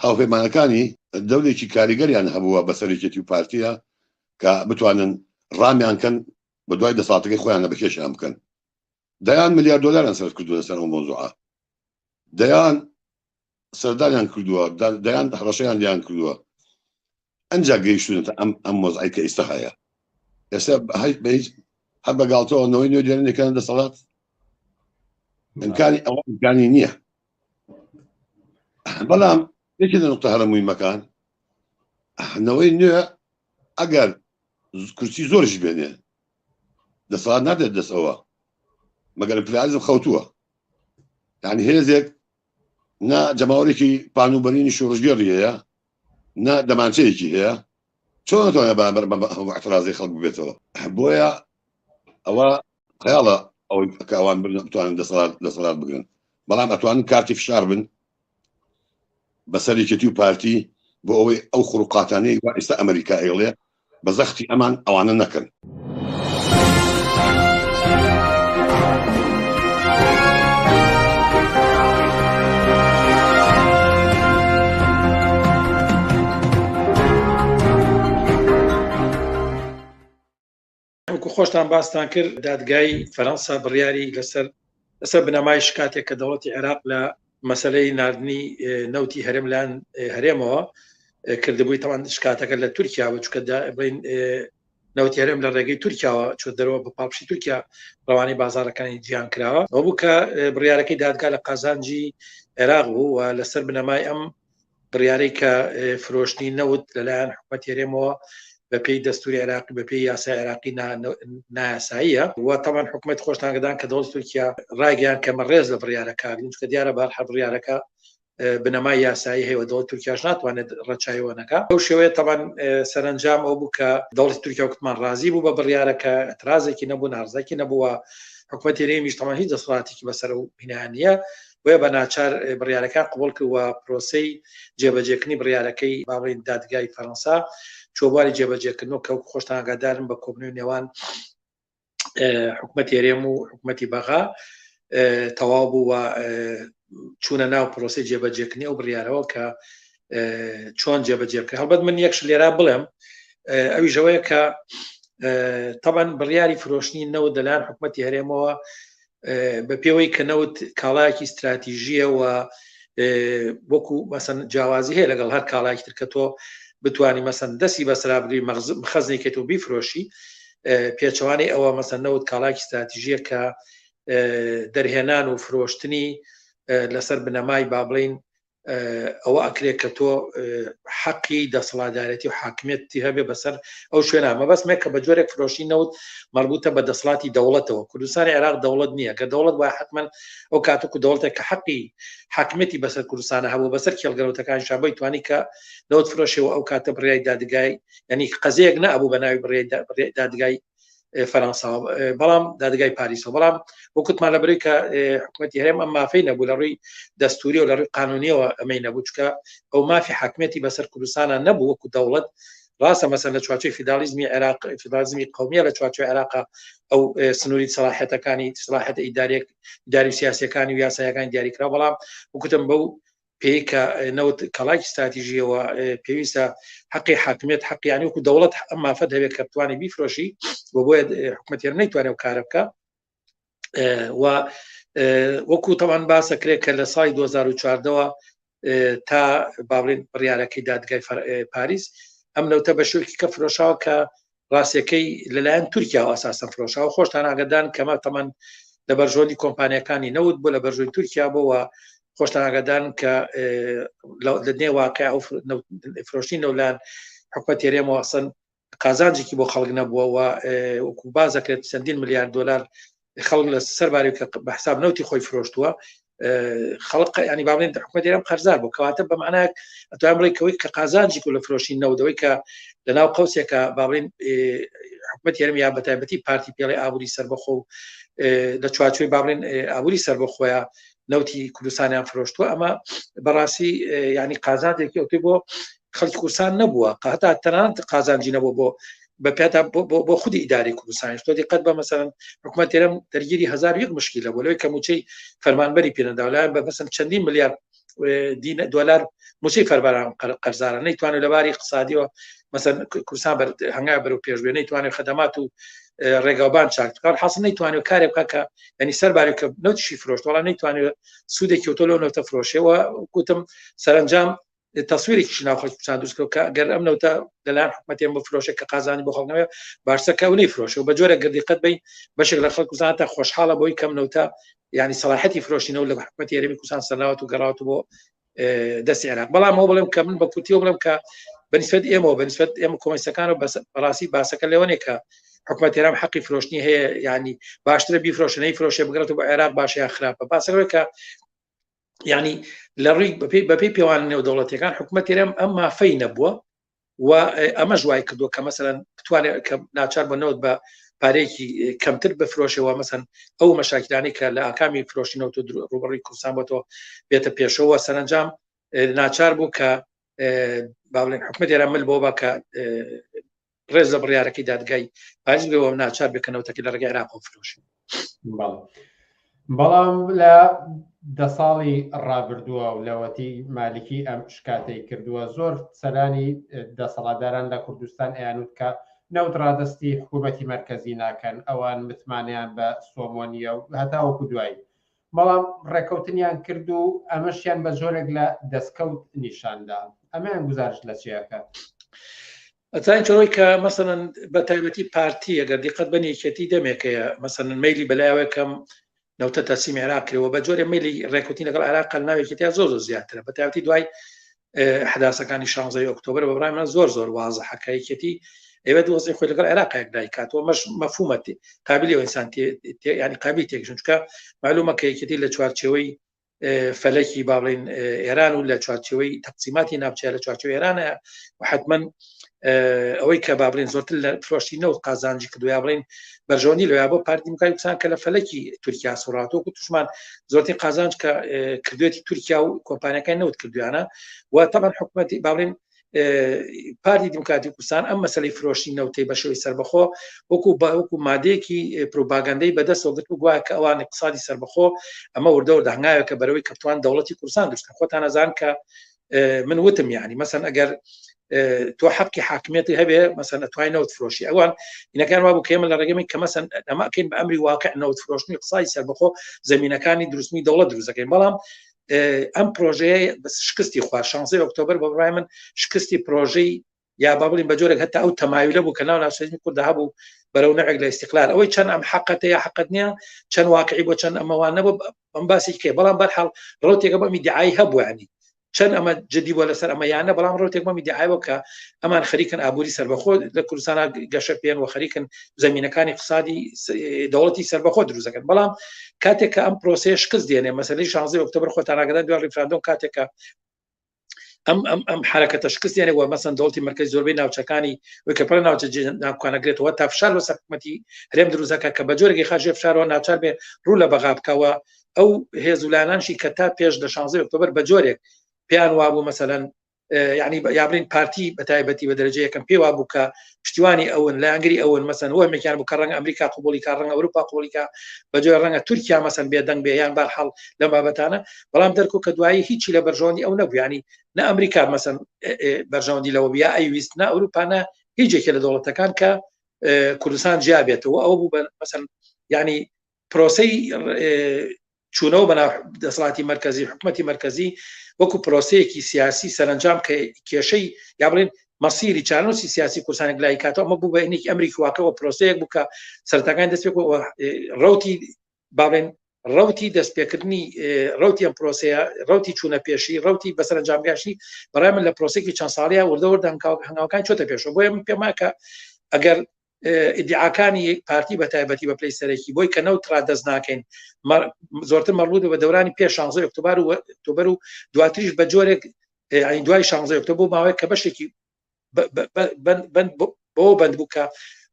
هاوپەیمانەکانی دەورێکی کاریگەریان هەبووە بەسەر یەکێتی و پارتیە کە بتوانن ڕامیان کەن بە دوای دەسەڵاتەکەی خۆیان لە بەکێشیان بکەن دەیان ملیار دۆلاریان سەرف کردووە لەسەر ئەو مۆزوعە دەیان سەردانیان کردووە دەیان هەڕەشەیان لیان کردووە ئەنجا گەیشتونەتە ئەم ئەم وەزعی کە ئێستا هەیە ئێستا بە هیچ هەر بە گاڵتەوە نەوەی نوێ دێنن دەکەنە دەسەڵات ئیمکانی ئەوە ئیمکانی نییە بەڵام یەکێ لە نقطە هەرە مویمەکان نەوەی نوێ ئەگەر کورسی زۆرش بێنێ دەسەڵات نادێت دەستەوە مەگەر پلازم خەوتووە یعنی هێزێک نا جەماوەرێکی پانوبەرینی شۆڕشگێڕی هەیە نا دەمانچەیەکی هەیە چۆن نەتوانێت بەرامبەر بە هەموو اعترازی خەڵک ببێتەوە بۆیە ئەوە خەیاڵە ئەوەی کە ئەوان بتوانن دەسەڵات دەسەڵات بگرن بەڵام ئەتوانن کارتی فشار بن بەسەر یەکێتی و پارتی بۆ ئەوەی ئەو خروقاتانەی وا ئێستا ئەمریکا ئەیڵێ بە زەختی ئەمان ئەوانە نەکەن. وەکو خۆشتان باستان کرد دادگای فەرەنسا بڕیاری لەسەر لەسەر بنەمای شکاتێک کە دەوڵەتی عێراق لە مەسلەی ناردنی نەوتی هەرێم لایەن هەرێمەوە کردبووی تەوان شکاتەکە لە تورکیا بوو چکە بڵین نەوتی هەرێم لە ڕێگەی تورکیاوە چۆ دەرەوە بە پاڵپشتی تورکیا ڕەوانەی بازارەکانی جیهان کراوە ئەو بوو کە بڕیارەکەی دادگا لە قازانجی عێراق بوو و لەسەر بنەمای ئەم بڕیارەی کە فرۆشتنی نەوت لەلایەن حکومەت هەرێمەوە بەپێی دەستوری عێراقی بەپێی یاسای عێراقی نایاساییە و تەمان حکومەت خۆشتانگەدان کە دەوڵەتی تورکیا ڕایگەیان کە مەڕێز لە بڕیارەکە چونکە دیارە بار هەر بڕیارەکە بنەمای یاسایی هەیە و دەوڵەت تورکیاش ناتوانێت ڕەچایەوە نەکا ئەو شێوەیە تەمان سەرنجام ئەو بوو کە دەوڵەتی تورکیا وتمان ڕازی بوو بە بڕیارەکە اعترازێکی نەبوو ناڕزاکی نەبووە حکومەتی هەرێمیش تەمان هیچ دەسەڵاتێکی بەسەر و هینایان نییە بۆیە بە ناچار بڕیارەکان قبوڵ کرد و پرۆسەی جێبەجێکردنی بڕیارەکەی با بڵێین دادگای فەرەنسا چووە بواری جێبەجێکردن و کە وەکو خۆشتان ئاگادارن بە کۆبوونەوەی نێوان حکومەتی هەرێم و حکومەتی بەغا تەواو بوو و چوونە ناو پرۆسەی جێبەجێکردنی ئەو بڕیارەوە کە چۆن جێبەجێ بکە هەڵبەت من یەکش لێرا بڵێم ئەویشەوەیە کە تەبەن بڕیاری فرۆشتنی نەوت لەلایەن حکومەتی هەرێمەوە بە پێوەی کە نەوت کاڵایەکی استراتیژیە و وەکو مەسەن جیاوازی هەیە لەگەڵ هەر کاڵایەکی تر کە تۆ بتانی مەسەن دەستی بەسرا بگری خەزنێکێت و بیفرۆشی پێچەوانەی ئەوە مەسەن نەوت کاڵایەکی استراتیژیە کە دەرهێنان و فرۆشتنی لەسەر بنەمای با بڵین ئەوە ئەکرێ کە تۆ حەقی دەسەڵاتدارێتی و حاکمیەتی هەبێ بەسەر ئەو شوێنە مەبەستمێک کە بە جۆرێک فرۆشی نەوت مربوطە بە دەسەڵاتی دەوڵەتەوە کوردستانی عێراق دەوڵەت نییە کە دەوڵەت وای حتمما ئەو کاتوکو دەوڵەتێک کە حەقی حاکمیەتی بەسەر کوردستانە هەبوو بەسەر کێڵگەرەوتەکان شابەی توانی کە نەوت فرۆشەوە ئەو کاتە بڕیای دادگای ینی قەزەیەک نەبوو بە ناوی بڕیای دادگای فەرەنساوە بەڵام دادگای پاریسەوە بەڵام وەکوتمان لە بەرەی کە حکوومەتی هەرێم ئەم مافەی نەبوو لە ڕووی دەستوری و لە ڕووی قانونیەوە ئەمەی نەبوو چکە ئەو مافی حاکمیەتی بەسەر کوردستانە نەبوو وەکو دەوڵەت. ڕاستە مەسەن لە چوارچێوەی فیداڵیزمی عێراق فیداڵیزمی قومیە لە چوارچێوەی عێراق ئەو سنووری سەڵاحەتەکانی سەڵاحەتە ئیداریەک ئیداری و سیاسیەکانی و یاسایەکانی دیاریکرا بەڵام وکوتم بەو پێی کە نەوت کەڵاکی ستراتیژیەوە پێویستە حەقی حاکمیت حەقیانی وەکو دەوڵەت ئەم مافەت هەبێت کە بتوانێت بیفرۆشی و بۆیە حکومەت هەرێم نەیتوانێت ئەو کارە بکە و وەکو تەوان باسە کرێت کە لە ساڵی 2014ەوە تا باڵین بڕیارەکەی دادگای پاریس ئەم نەوتە بە شوێکی کە فرۆشاوە کە ڕاستەکەی لەلایەن تورکیا و ئەساسەن فرۆشاوە خۆشتان ئاگدان کەمە تەمان لە بەرژۆنی کۆمپانیەکانی نەوت بۆ لە بەرژۆی تورکیا بۆەوە خۆشتان ئاگادان کە لە نێ واقع ئەو فرۆشتنی نەولان حکومەت هەرێمەوە ئەسەن قازانجێکی بۆ خەڵک نەبووە و وەکو باز دەکرێت چەندین ملیار دۆلار خەڵک لە سەر باری کە بە حساب نەوتی خۆی فرۆشتووە خەڵک ینی با بڵێن حکومەت ئێران قەرزار بوو کەواتە بە معنایەک ئەتوانم بڵێ کەوەی کە قازانجی کو لە فرۆشی نەودەوەی کە لە ناو قەوسێکە با بڵێن حکومەت هەرێم یا بە تایبەتی پارتی پێڵی ئابووری سەربەخۆ و لە چوارچێوەی با بڵێن ئابووری سەربەخۆیە نەوتی کوردستانیان فرۆشتووە ئەمە بەڕاستی ینی قازانجێکی ئەوتۆی بۆ خەڵکی کوردستان نەبووە هەتا تەنانەت قازانجی نەبوو بۆ بە پێتا بۆ خودی ئیداری کوردستانیش تۆ دیقەت بە مەسەرەن حکوومەت تێرم دەرگیری 1001 مشکلە بۆ لەوەی کە موچەی فەرمانبەری پێنەدا لایەن بە مەسەن چەندین ملیار دۆلار موچەی فەرمانبەران قەرزارە نەیتوانێت لەباری اقتصادیەوە مەسەن کوردستان بەر هەنگا بەرەو پێش بێ نەیتوانێت خەدەمات و ڕێگاوبان چاک بکات حاصل نەیتوانێت کارێک بکات کە ینی سەرباری کە نەوتیشی فرۆشت وەڵام نەیتوانێت سوودێکی تۆ لەو نەوتە فرۆشێەوە گوتم سەرنجام تەسویرێکیش ناو خەڵکی کوردستان دروست کرد کە گەر ئەم نەوتە لەلایەن حکومەتێن بفرۆشێت کە قازانی بۆ خەڵک نەوێ باشترە کە ئەو نەیفرۆشێ و بە جۆرێک گەر دیقەت بەین بەشێک لە خەڵک کوردستان تا خۆشحاڵە بۆی کەم نەوتە یعنی سەڵاحەتی فرۆشتنەوە لە حکومەتی هەرێمی کوردستان سەرناوەت و گەڕاوەت بۆ دەستی عێراق بەڵام ئەو بڵێم کە من بە کورتیەوە بڵێم کە بەنسبەت ئێمەوە بەنسبەت ئێمە کۆمەنیستەکان و بەڕاستی باسەکە لەوەنێ کە حکومەت هێرام حەقی فرۆشتنی هەیە ینی باشترە بیفرۆشە نەیفرۆشێ بگرێتەوە بۆ عێراق باشە یا خراپە باسەکە کە ینی لە ڕووی بەپی پێوان نێودەوڵەتەکان حکوومەت هەرێم ئەم مافەی نەبووە و ئەمەش وای کردووە کە مەسەلەن بتوانێت کە ناچار بە نەوت بە پارەیەکی کەمتر بفرۆشەوە مەسەن ئەو مەشاکلانی کە لە ئاکامی فرۆشی نەوت و ڕوبەڕی کوردستان بۆتەوە بێتە پێشەوە سەرنجام ناچار بوو کە با بڵێن حکومەت ئێران مل بۆ بە کە ڕێز لە بڕیارەکەی دادگای پاریس بگرێ و ناچار بێت کە نەوتەکەی لە ڕێگەی عێراقەوە فرۆشێت. بەڵام لە دە ساڵی ڕابردووە و لەوەتی مالکی ئەم شکاتەی کردووە زۆر سەرانی دەسەڵاتداران لە کوردستان ئەیانوت کە نەوت ڕادەستی حکوومەتی مەرکەزی ناکەن ئەوان متمانەیان بە سۆمۆ نییە و هەتاوەکو دوایی بەڵام ڕێکەوتنیان کرد و ئەمەشیان بە جۆرێک لە دەستکەوت نیشاندا ئەمەیان گوزارشت لە چی ئەکات؟ ئەزانین چۆن کە مەسەلەن بە تایبەتی پارتی ئەگەر دیقەت بەن یەکێتی دەمێکەیە مەسەلەن مەیلی بەلایەوە کەم نەوتە تەسلیمی عێراق کرەوە بە جۆرێ مەیلی ڕێکوتنی لەگەڵ عێراق لە ناو یەکێتیا زۆر زۆر زیاترە بە تایبەتی دوای حداسەکانی 16 ئۆکتۆبەر بە بڕای من زۆر زۆر وازحە کە یەکێتی ئەوێت وەزعی خۆی لەگەڵ عێراق یەکلایی کاتەوە مەش مەفهومە قابلی ئەو ئینسان ینی قابلی تێگەشتن چونکە معلومە کە یەکێتی لە چوارچێوەی فەلەکی با بڵین ئێران و لە چوارچێوەی تەقسیماتی ناوچە لە چوارچێوەی ئێرانە و حتمما ئەوەی کە با بڵین زۆرتر لە فرۆشتی نەوت قازانجی کردو یا بڵین بەرژەوەندی لەویا بۆ پارتی دیموکراتی کوردستان کە لە فەلەکی تورکیا سوڕاتەوە و توشمان زۆرترین قازانج کە کردوێتی تورکیا و کۆمپانیەکانی نەوت کردویانە و تەبعەن حکومەتی با بڵین پارتی دیموکراتی کوردستان ئەم مەسلەی فرۆشی نەوتەی بە شێوەی سەربەخۆ وەکو بە وەکو مادەیەکی پروپاگەندەی بەدەستەوە گرت و گوایە کە ئەوان اقتصادی سەربەخۆ ئەمە وردە وردە هەنگاوێکە بەرەوەی کە بتوان دەوڵەتی کوردستان دروست کەن خۆتان ئەزان کە من وتم یعنی مەسەن ئەگەر تۆ حەقی حاکمیەتی هەبێ مەسەن ئەتوای نەوت فرۆشی ئەوان ئینەکان وابوو کە ئێمە لە ڕێگەی کە مەسەن ئەمە ئەکەین بە ئەمری واقع نەوت فرۆشتنی اقتصادی سەربەخۆ زمینەکانی دروستنی دەوڵەت دروست دەکەین بەڵام ئەم پرۆژەیە بەس شکستی خوارد 16 ئۆکتۆبەر بە بڕای من شکستی پرۆژەی یا با بڵین بە جۆرێک هەتا ئەو تەمایلە بوو کە ناو ناسیۆنالیزمی کورددا هەبوو بەرەو نەعێک لە ئیستیقلال ئەوەی چەند ئەم حەقەتە یا حەقەت نییە چەند واقعی بۆ چەند ئەمەوان نەبوو ئەم باسی کێ بەڵام بەرحاڵ ڕوتێکە بەم ئیدعای هەبوو ینی چەند ئەمە جدی بووە لەسەر ئەمە یانە بەڵام ڕوتێک بەم ئیدعای بوو کە ئەمان خەریکن ئابووری سەربەخۆ لە کوردستان گەشە پێن و خەریکن زمینەکانی اقتصادی دەوڵەتی سەربەخۆ دروست دەکەن بەڵام کاتێک کە ئەم پرۆسەیە شکست دێنێ مەسەلەی 16 ئۆکتۆبەر خۆتان ئاگادار دوای ڕیفراندۆم کاتێک کە ئەم ئەم ئەم حرەکەتە شکست دێنێ و مەسەن دەوڵەتی مەرکەزی زۆربەی ناوچەکانی وەکە پڕ ناوچە ناکوانەگرێتەوە تا فشار لەسەر حکومەتی هەرێم دروست دەکات کە بە جۆرێکی خاژێ فشارەوە ناچار بێ ڕوو لە بەغا بکەوە ئەو هێز و لایەنانشی کە تا پێش لە 16 ئۆکتۆبەر بە جۆرێک پێیان وابوو مەسەلەن. یعنی یا بڵین پارتی بە تایبەتی بە دەرەجە یەکەم پێی وابوو کە پشتیوانی ئەون لایەنگری ئەون مەسەن وەهمێکیان بوو کە ڕەنگە ئەمریکا قبوڵی کا ڕەنگە ئەوروپا قبوڵی کا بە جۆرە ڕەنگە تورکیا مەسەن بێدەنگ بێ یان بەرحاڵ لەم بابەتانە بەڵام دەرکەوت کە دوایی هیچی لە بەرژەوەندی ئەو نەبوو یعنی نە ئەمریکا مەسەن بەرژەوەندی لەوە بیا ئەیویست نە ئەوروپا نە هیچ یەکێ لە دەوڵەتەکان کە کوردستان جیا بێتەوە ئەوە بوو مەسەن یعنی پرۆسەی چوونەوە بەناو دەسەڵاتی مەرکەزی حکومەتی مەرکەزی وەکو پرۆسەیەکی سیاسی سەرنجام کە کێشەی یا بڵێن مەسیری چارەنووسی سیاسی کوردستانێک لای کاتەوە ئەمە بوو بە ئینێکی ئەمریکی واقع و پرۆسەیەک بوو کە سەرەتاکانی دەست پێ ڕوتی باڵێن ڕوتی دەستپێکردنی ڕوتی ئەم پرۆسەیە ڕوتی چوونە پێشی ڕوتی بەسەرەنجامگەشتی بەڕای من لە پرۆسێکی چەند ساڵەیە وردە وردە هەنگاوەکان چۆتە پێشەوە بۆیە من پێم وایە کە ئەگەر ئیدعاکانی پارتی بە تایبەتی بە پلەی سەرەکی بۆی کە نەوت ڕادەست ناکەین زۆرتر مەڕبوط بە دەورانی پێش 16 ئۆکتۆبر و ئۆکتۆبر و دواتریش بە جۆرێک یعنی دوای 16 ئۆکتۆبر بۆ ماوەیەک کە بەشێکی بەوە بەند بوو کە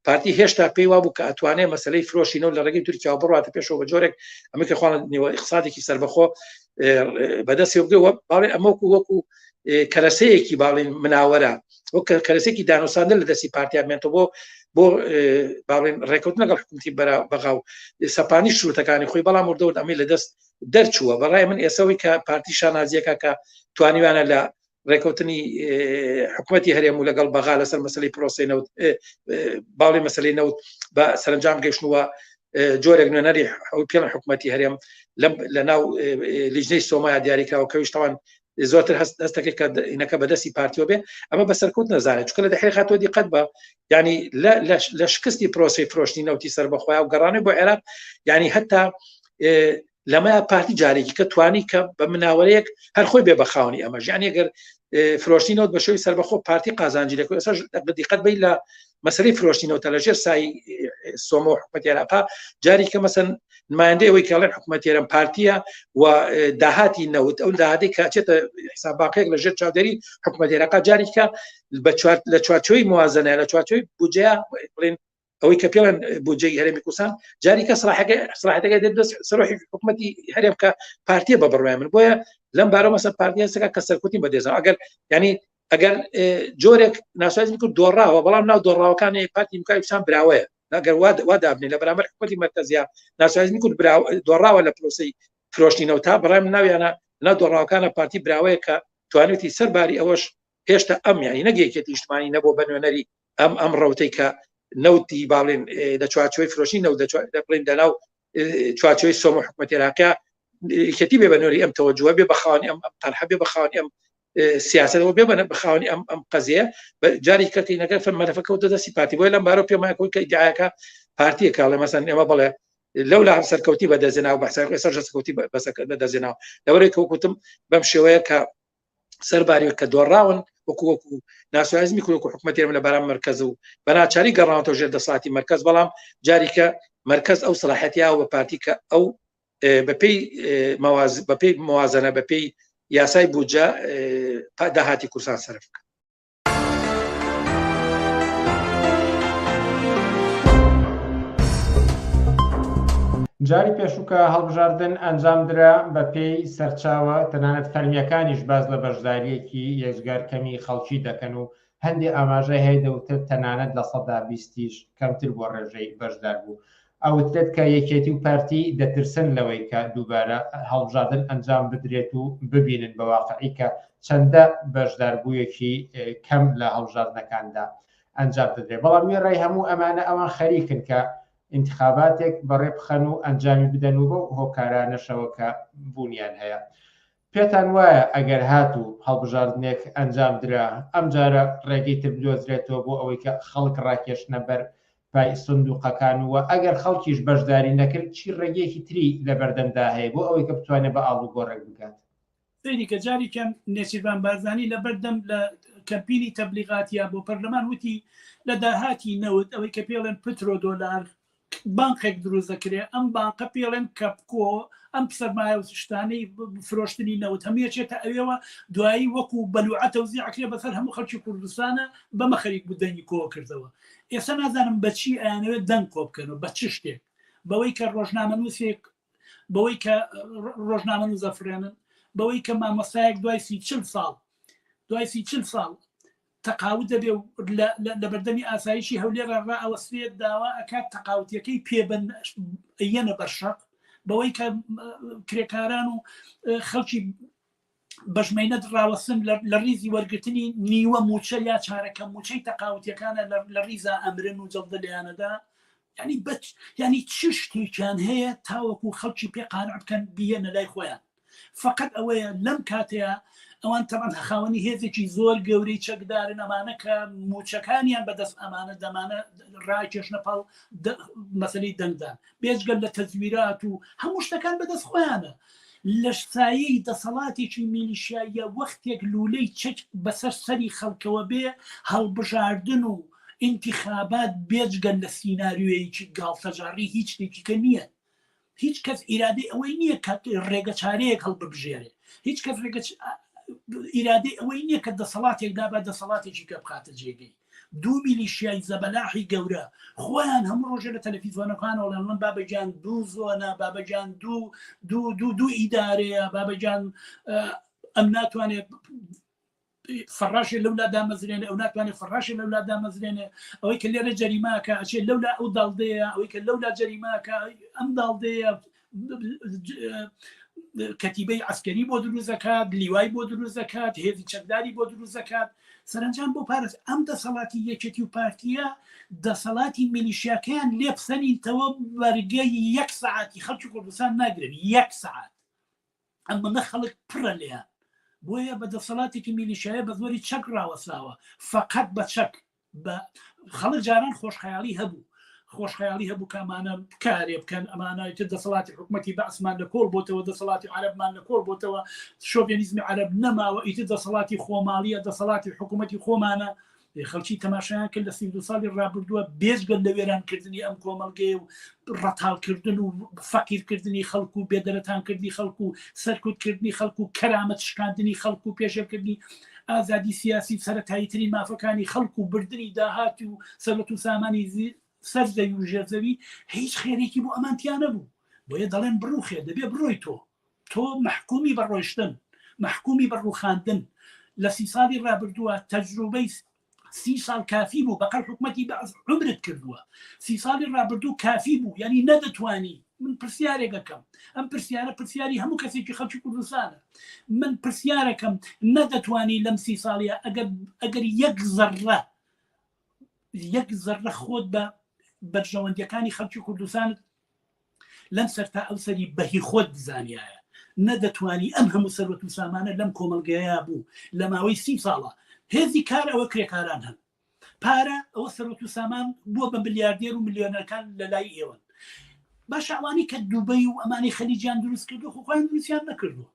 پارتی هێشتا پێی وابوو کە ئەتوانێت مەسلەی فرۆشینەوە لە ڕێگەی تورکیا بڕاتە پێشەوە بە جۆرێک ئەمە کە خوان نێوە اقتصادێکی سربەخۆ بەدەستی بگەوە باڵێ ئەمەکو وەکو کەرەسەیەکی باڵین مناوەرە وەک کەرەسێکی دانوساندن لە دەستی پارتیا بێنەوە بۆ بۆ باڵێن ڕێکوت لەگەڵ حکومتی بەرا بەغا و سەپانی شروتەکانی خۆی بەڵام وردەورد ئەمەی لە دەست دەرچووە بەڕای من ئێسەوەی کە پارتی شانازیەکە کە توانیوانە لە ڕێکەوتنی حکوومەتتی هەرێم و لەگەڵ بەغا لەسەر مەسلی پرۆسی نەوت باڵی مەسلی نەوت بە سەرنجام گەشتووە جۆرێک نوێنەری پێڵ حکوومەتتی هەرێم لە ناو لیژنەی سۆمایا دیاریکراوە کەویش تاوان زۆرتر هەست هەستەکەی کە ئینەکە بەدەستی پارتیەوە بێ ئەمە بە سەرکەوت نەزانێت چونکە لە دەحقیقا تۆ دیقەت بە ینی لە شکستی پرۆسی فرۆشتنی نەوتی سەربەخۆیا و گەڕانەوەی بۆ عێراق ینی هەتا لەمە پارتی جارێکی کە توانی کە بە مناوەرەیەک هەر خۆی بێ بە خاوەنی ئەمەش یعنی ئەگەر فرۆشتنی نەوت بە شێوەی سەربەخۆ پارتی قازانجی دەکرد ئێستا دیقەت بەی لە مەسەلەی فرۆشتنی نەوتە لەژێر سای سۆمۆ حکومەتی عێراقا جاری کە مەسەن نمایندەی ئەوەی کەڵێن حکومەتی هەرێم پارتیە و داهاتی نەوت ئەو داهاتی کە چێتە حساب باقێک لە ژێر چاودێری حکومەتی عێراقا جاری کە بە چوار لە چوارچێوەی موازنە لە چوارچێوەی بودجەیە بڵێن ئەوەی کە پێڵێن بودجەی هەرێمی کوردستان جاری کە سراحەکە سراحەتەکە دێت دەست سەرۆکی حکومەتی هەرێم کە پارتیە بە بڕوای من بۆیە لەم بارەوە مەسەن پارتی هەستەکە کە سەرکوتی بەدێزە ئەگەر ینی ئەگەر جۆرێک ناسازی کرد دۆڕاوە بەڵام ناو دۆڕاوەکانی پارتی دیموکراتی کوردستان براوەیە ئەگەر وا دابنێ لە بەرامبەر حکومەتی مەرکەزیە ناسازی کرد دۆڕاوە لە پرۆسەی فرۆشتنەوە تا بەڕای من ناویانە ناو دۆڕاوەکانە پارتی براوەیە کە توانێتی سەرباری ئەوەش هێشتا ئەم یانی نەک یەکێتی نیشتمانی نەبوو بە نوێنەری ئەم ئەم ڕەوتەی کە نەوتی باڵێن لە چوارچێوەی فرۆشی نەوت لە بڵێن لەناو چوارچێوەی سۆمە حکومەتی عێراقیا یەکێتی بێ بە نوێنەری ئەم تەوەجوە بێ بە خاوەنی ئەم تەرحە بێ بە خاوەنی ئەم سیاسەتەوە بێ بە خاوەنی ئەم ئەم قەزیە جاری کەتینەکە فەرمەلەفە کەوتە دەستی پارتی بۆیە لەم بارەوە پێم وایە کە ئیدعاکە پارتیەکە ئەڵێ مەسەن ئێمە بڵێ لەولا هەم سەرکەوتی بەدەستێناوە بەحسای خۆی سەر سەرکەوتی بەدەستێناوە لەوەرەی کە وەکوتم بەم شێوەیە کە سەرباری کە دۆڕاون وەکو وەکو ناسیۆنالیزمی کورد وەکو حکومەتی هەرێم لە بەرام مەرکەز و بە ناچاری گەڕاونەتەوە ژێر دەسەڵاتی مەرکەز بەڵام جاریکە مەرکەز ئەو سەلاحیەتیاوە بە پارتی کە ئەو بەپێی بەپێی موازنە بەپێی یاسای بودجە داهاتی کوردستان سەرف بکە. جاری پێشوو کە هەڵبژاردن ئەنجام درا بە پێی سەرچاوە تەنانەت فەرمییەکانیش باس لە بەشدارییەکی یەجگار کەمی خەڵکی دەکەن و هەندێ ئاماژە هەیە دەوترێت تەنانەت 20%یش کەمتر بووە ڕێژەی بەشداربوو. ئەوترێت کە یەکێتی و پارتی دەترسن لەوەی کە دووبارە هەڵبژاردن ئەنجام بدرێت و ببینن بە واقعی کە چەندە بەشداربوویەکی کەم لە هەڵبژاردنەکاندا ئەنجام دەدرێت بەڵام وێڕای هەموو ئەمانە ئەوان خەریکن کە ئینتخاباتێک بەڕێ بخەن و ئەنجامی بدەن و بەو هۆکارانەشەوە کە بوونیان هەیە. پێتان وایە ئەگەر هاتوو هەڵبژاردنێک ئەنجام درا ئەمجارە ڕێگەی تر بدۆزرێتەوە بۆ ئەوەی کە خەڵک ڕاکێشنە بەر پای سندوقەکان و ئەگەر خەڵکیش بەشداری نەکرد چی ڕێگەیەکی تری لەبەردەمدا هەیە بۆ ئەوەی کە بتوانێت بە ئاڵوگۆڕێک بگات؟ سەیری کە جارێکیان نێچیرڤان بارزانی لە بەردەم لە کەمپینی تەبلیغاتیا بۆ پەرلەمان وتی لە داهاتی نەوت ئەوەی کە پێڵێن پترۆ دۆلار بانقێک دروست دەکرێ ئەم بانقە پێڵێن کەپکۆ ئەم سەرمایە و شتانەی فرۆشتنی نەوت هەموو یەکێتە ئەوێوە دوایی وەکو بەلوعە تەوزیع ئەکرێ بەسەر هەموو خەڵکی کوردستانە بەمە خەریک بوو دەنگی کۆ کردەوە ئێستا نازانم بەچی ئەیانەوێت دەنگ کۆ بکەنەوە بە چ شتێک بەوەی کە ڕۆژنامەنووسێک بەوەی کە ڕۆژنامەنووس ئەفرێنن بەوەی کە مامۆستایەک دوای سی چل ساڵ. دوای سی چل ساڵ تەقاوت دەبێ و لە بەردەمی ئاسایشی هەولێر ڕائەوەستێت داوا ئەکات تەقاوتیەکەی پێ بن یەنە بەرشەق بەوەی کە کرێکاران و خەڵکی بەشمەینەت ڕاوەستن لە ڕیزی وەرگرتنی نیوە موچە یا چارەکە موچەی تەقاوتیەکانە لە ڕیزا ئەمرن و جەڵدە لێیانەدا ینی بەچ ینی چ شتێکیان هەیە تاوەکو خەڵکی پێ قانع بکەن بیەنە لای خۆیان فەقەت ئەوەیە لەم کاتەیا ئەوان تەبعەن خاوەنی هێزێکی زۆر گەورەی چەکدارن ئەمانە کە موچەکانیان بەدەست ئەمانە دەمانە ڕاکێشنە پاڵ مەسلەی دەنگدان بێجگەل لە تەزویرات و هەموو شتەکان بەدەست خۆیانە لە سایەی دەسەڵاتێکی میلیشیاییە وەختێک لولەی چەک بەسەر سەری خەڵکەوە بێ هەڵبژاردن و ئینتیخابات بێجگەل لە سیناریۆیەکی گاڵتەجاڕی هیچ شتێکی کە نییە هیچ کەس ئیرادەی ئەوەی نییە کە ڕێگە چارەیەک هەڵببژێرێ هیچ کەس ڕێگە ئیرادەی ئەوەی نییە کە دەسەڵاتێک دابا دەسەڵاتێکی کە بخاتە جێگەی دوو میلیشیای زەبەلاحی گەورە خۆیان هەموو ڕۆژێ لە تەلەفیزیۆنەکان ئەڵێن من بابەگیان دوو زۆنە بابەگیان دوو دوو دوو دوو ئیدارەیە بابەگیان ئەم ناتوانێت فەڕاشێ لەولا دامەزرێنێ ئەو ناتوانێت فەڕاشێ لەولا دامەزرێنێ ئەوەی کە لێرە جەریماکە ئەچێ لەولا ئەو داڵدەیە ئەوەی کە لەولا جەریماکە ئەم داڵدەیە کەتیبەی عسکەری بۆ دروست دەکات لیوای بۆ دروست دەکات هێزی چەکداری بۆ دروست دەکات سەرنجام بۆ پارست ئەم دەسەڵاتی یەکێتی و پارتیە دەسەڵاتی میلیشیاکەیان لێپسەنینتەوە بەرگەی یەک سەعاتی خەڵکی کوردستان ناگرن یەک سەعات ئەمەنە خەڵک پڕە لێیان بۆیە بە دەسەڵاتێکی میلیشایە بە زۆری چەک ڕاوەساوە فقط بە چەک بە خەڵک جاران خۆشخەیاڵی هەبوو خۆشخەیاڵی هەبوو کە ئەمانە کارێ بکەن ئەمانە تر دەسەڵاتی حکوومەتی بەعسمان لە کۆڵ بۆتەوە دەسەڵاتی عەرەبمان لە کۆڵ بۆتەوە شۆڤێنیزمی عەرەب نەماوە ئیتر دەسەڵاتی خۆماڵیە دەسەڵاتی حکوومەتی خۆمانە خەڵکی تەماشایان کرد لە 32 ساڵی ڕابردووە بێجگە لە وێرانکردنی ئەم کۆمەڵگەیە و ڕەتاڵکردن و فەقیرکردنی خەڵک و بێدەرەتانکردنی خەڵک و سەرکوتکردنی خەڵک و کەرامەت شکاندنی خەڵک و پێشێلکردنی ئازادی سیاسی سەتایی ترین مافەکانی خەڵک و بردنی داهات و سەرەت و سامانی سەر زەوی و ژێر زەوی هیچ خێرێکی بۆ ئەمان تیا نەبوو بۆیە دەڵێن بڕوخێ دەبێ بڕۆی تۆ تۆ مەحکومی بە ڕۆیشتن، مەحکومی بە ڕووخاندن. لە سی ساڵی ڕابردووە تەجروبەی سی ساڵ کافی بوو، بەقەر حکومەتی بەعس عومرت کردووە. سی ساڵی ڕابردوو کافی بوو، یانی نەدەتوانی. من پرسیارێک ئەکەم، ئەم پرسیارە پرسیاری هەموو کەسێکی خەڵکی کوردستانە. من پرسیارەکەم نەدەتوانی لەم سی ساڵیە ئەگەر ئەگەر یەک زەڕە یەک زەڕە خۆت بە بەرژەوەندیەکانی خەڵکی کوردستانت لەم سەر تا ئەو سەری بەهی خۆت بزانیایە نەدەتوانی ئەم هەموو سەروەت و سامانە لەم کۆمەڵگەیە بوو لە ماوەی سی ساڵە هێزی کار ئەوە کرێکاران هەن پارە ئەوە سەروەت و سامان بووە بە ملیاردێر و ملیۆنەکان لە لای ئێوەن باشە ئەوانی کە دوبەی و ئەمانی خەلیجیان دروست کردو خۆ خۆیان دروستیان نەکردووە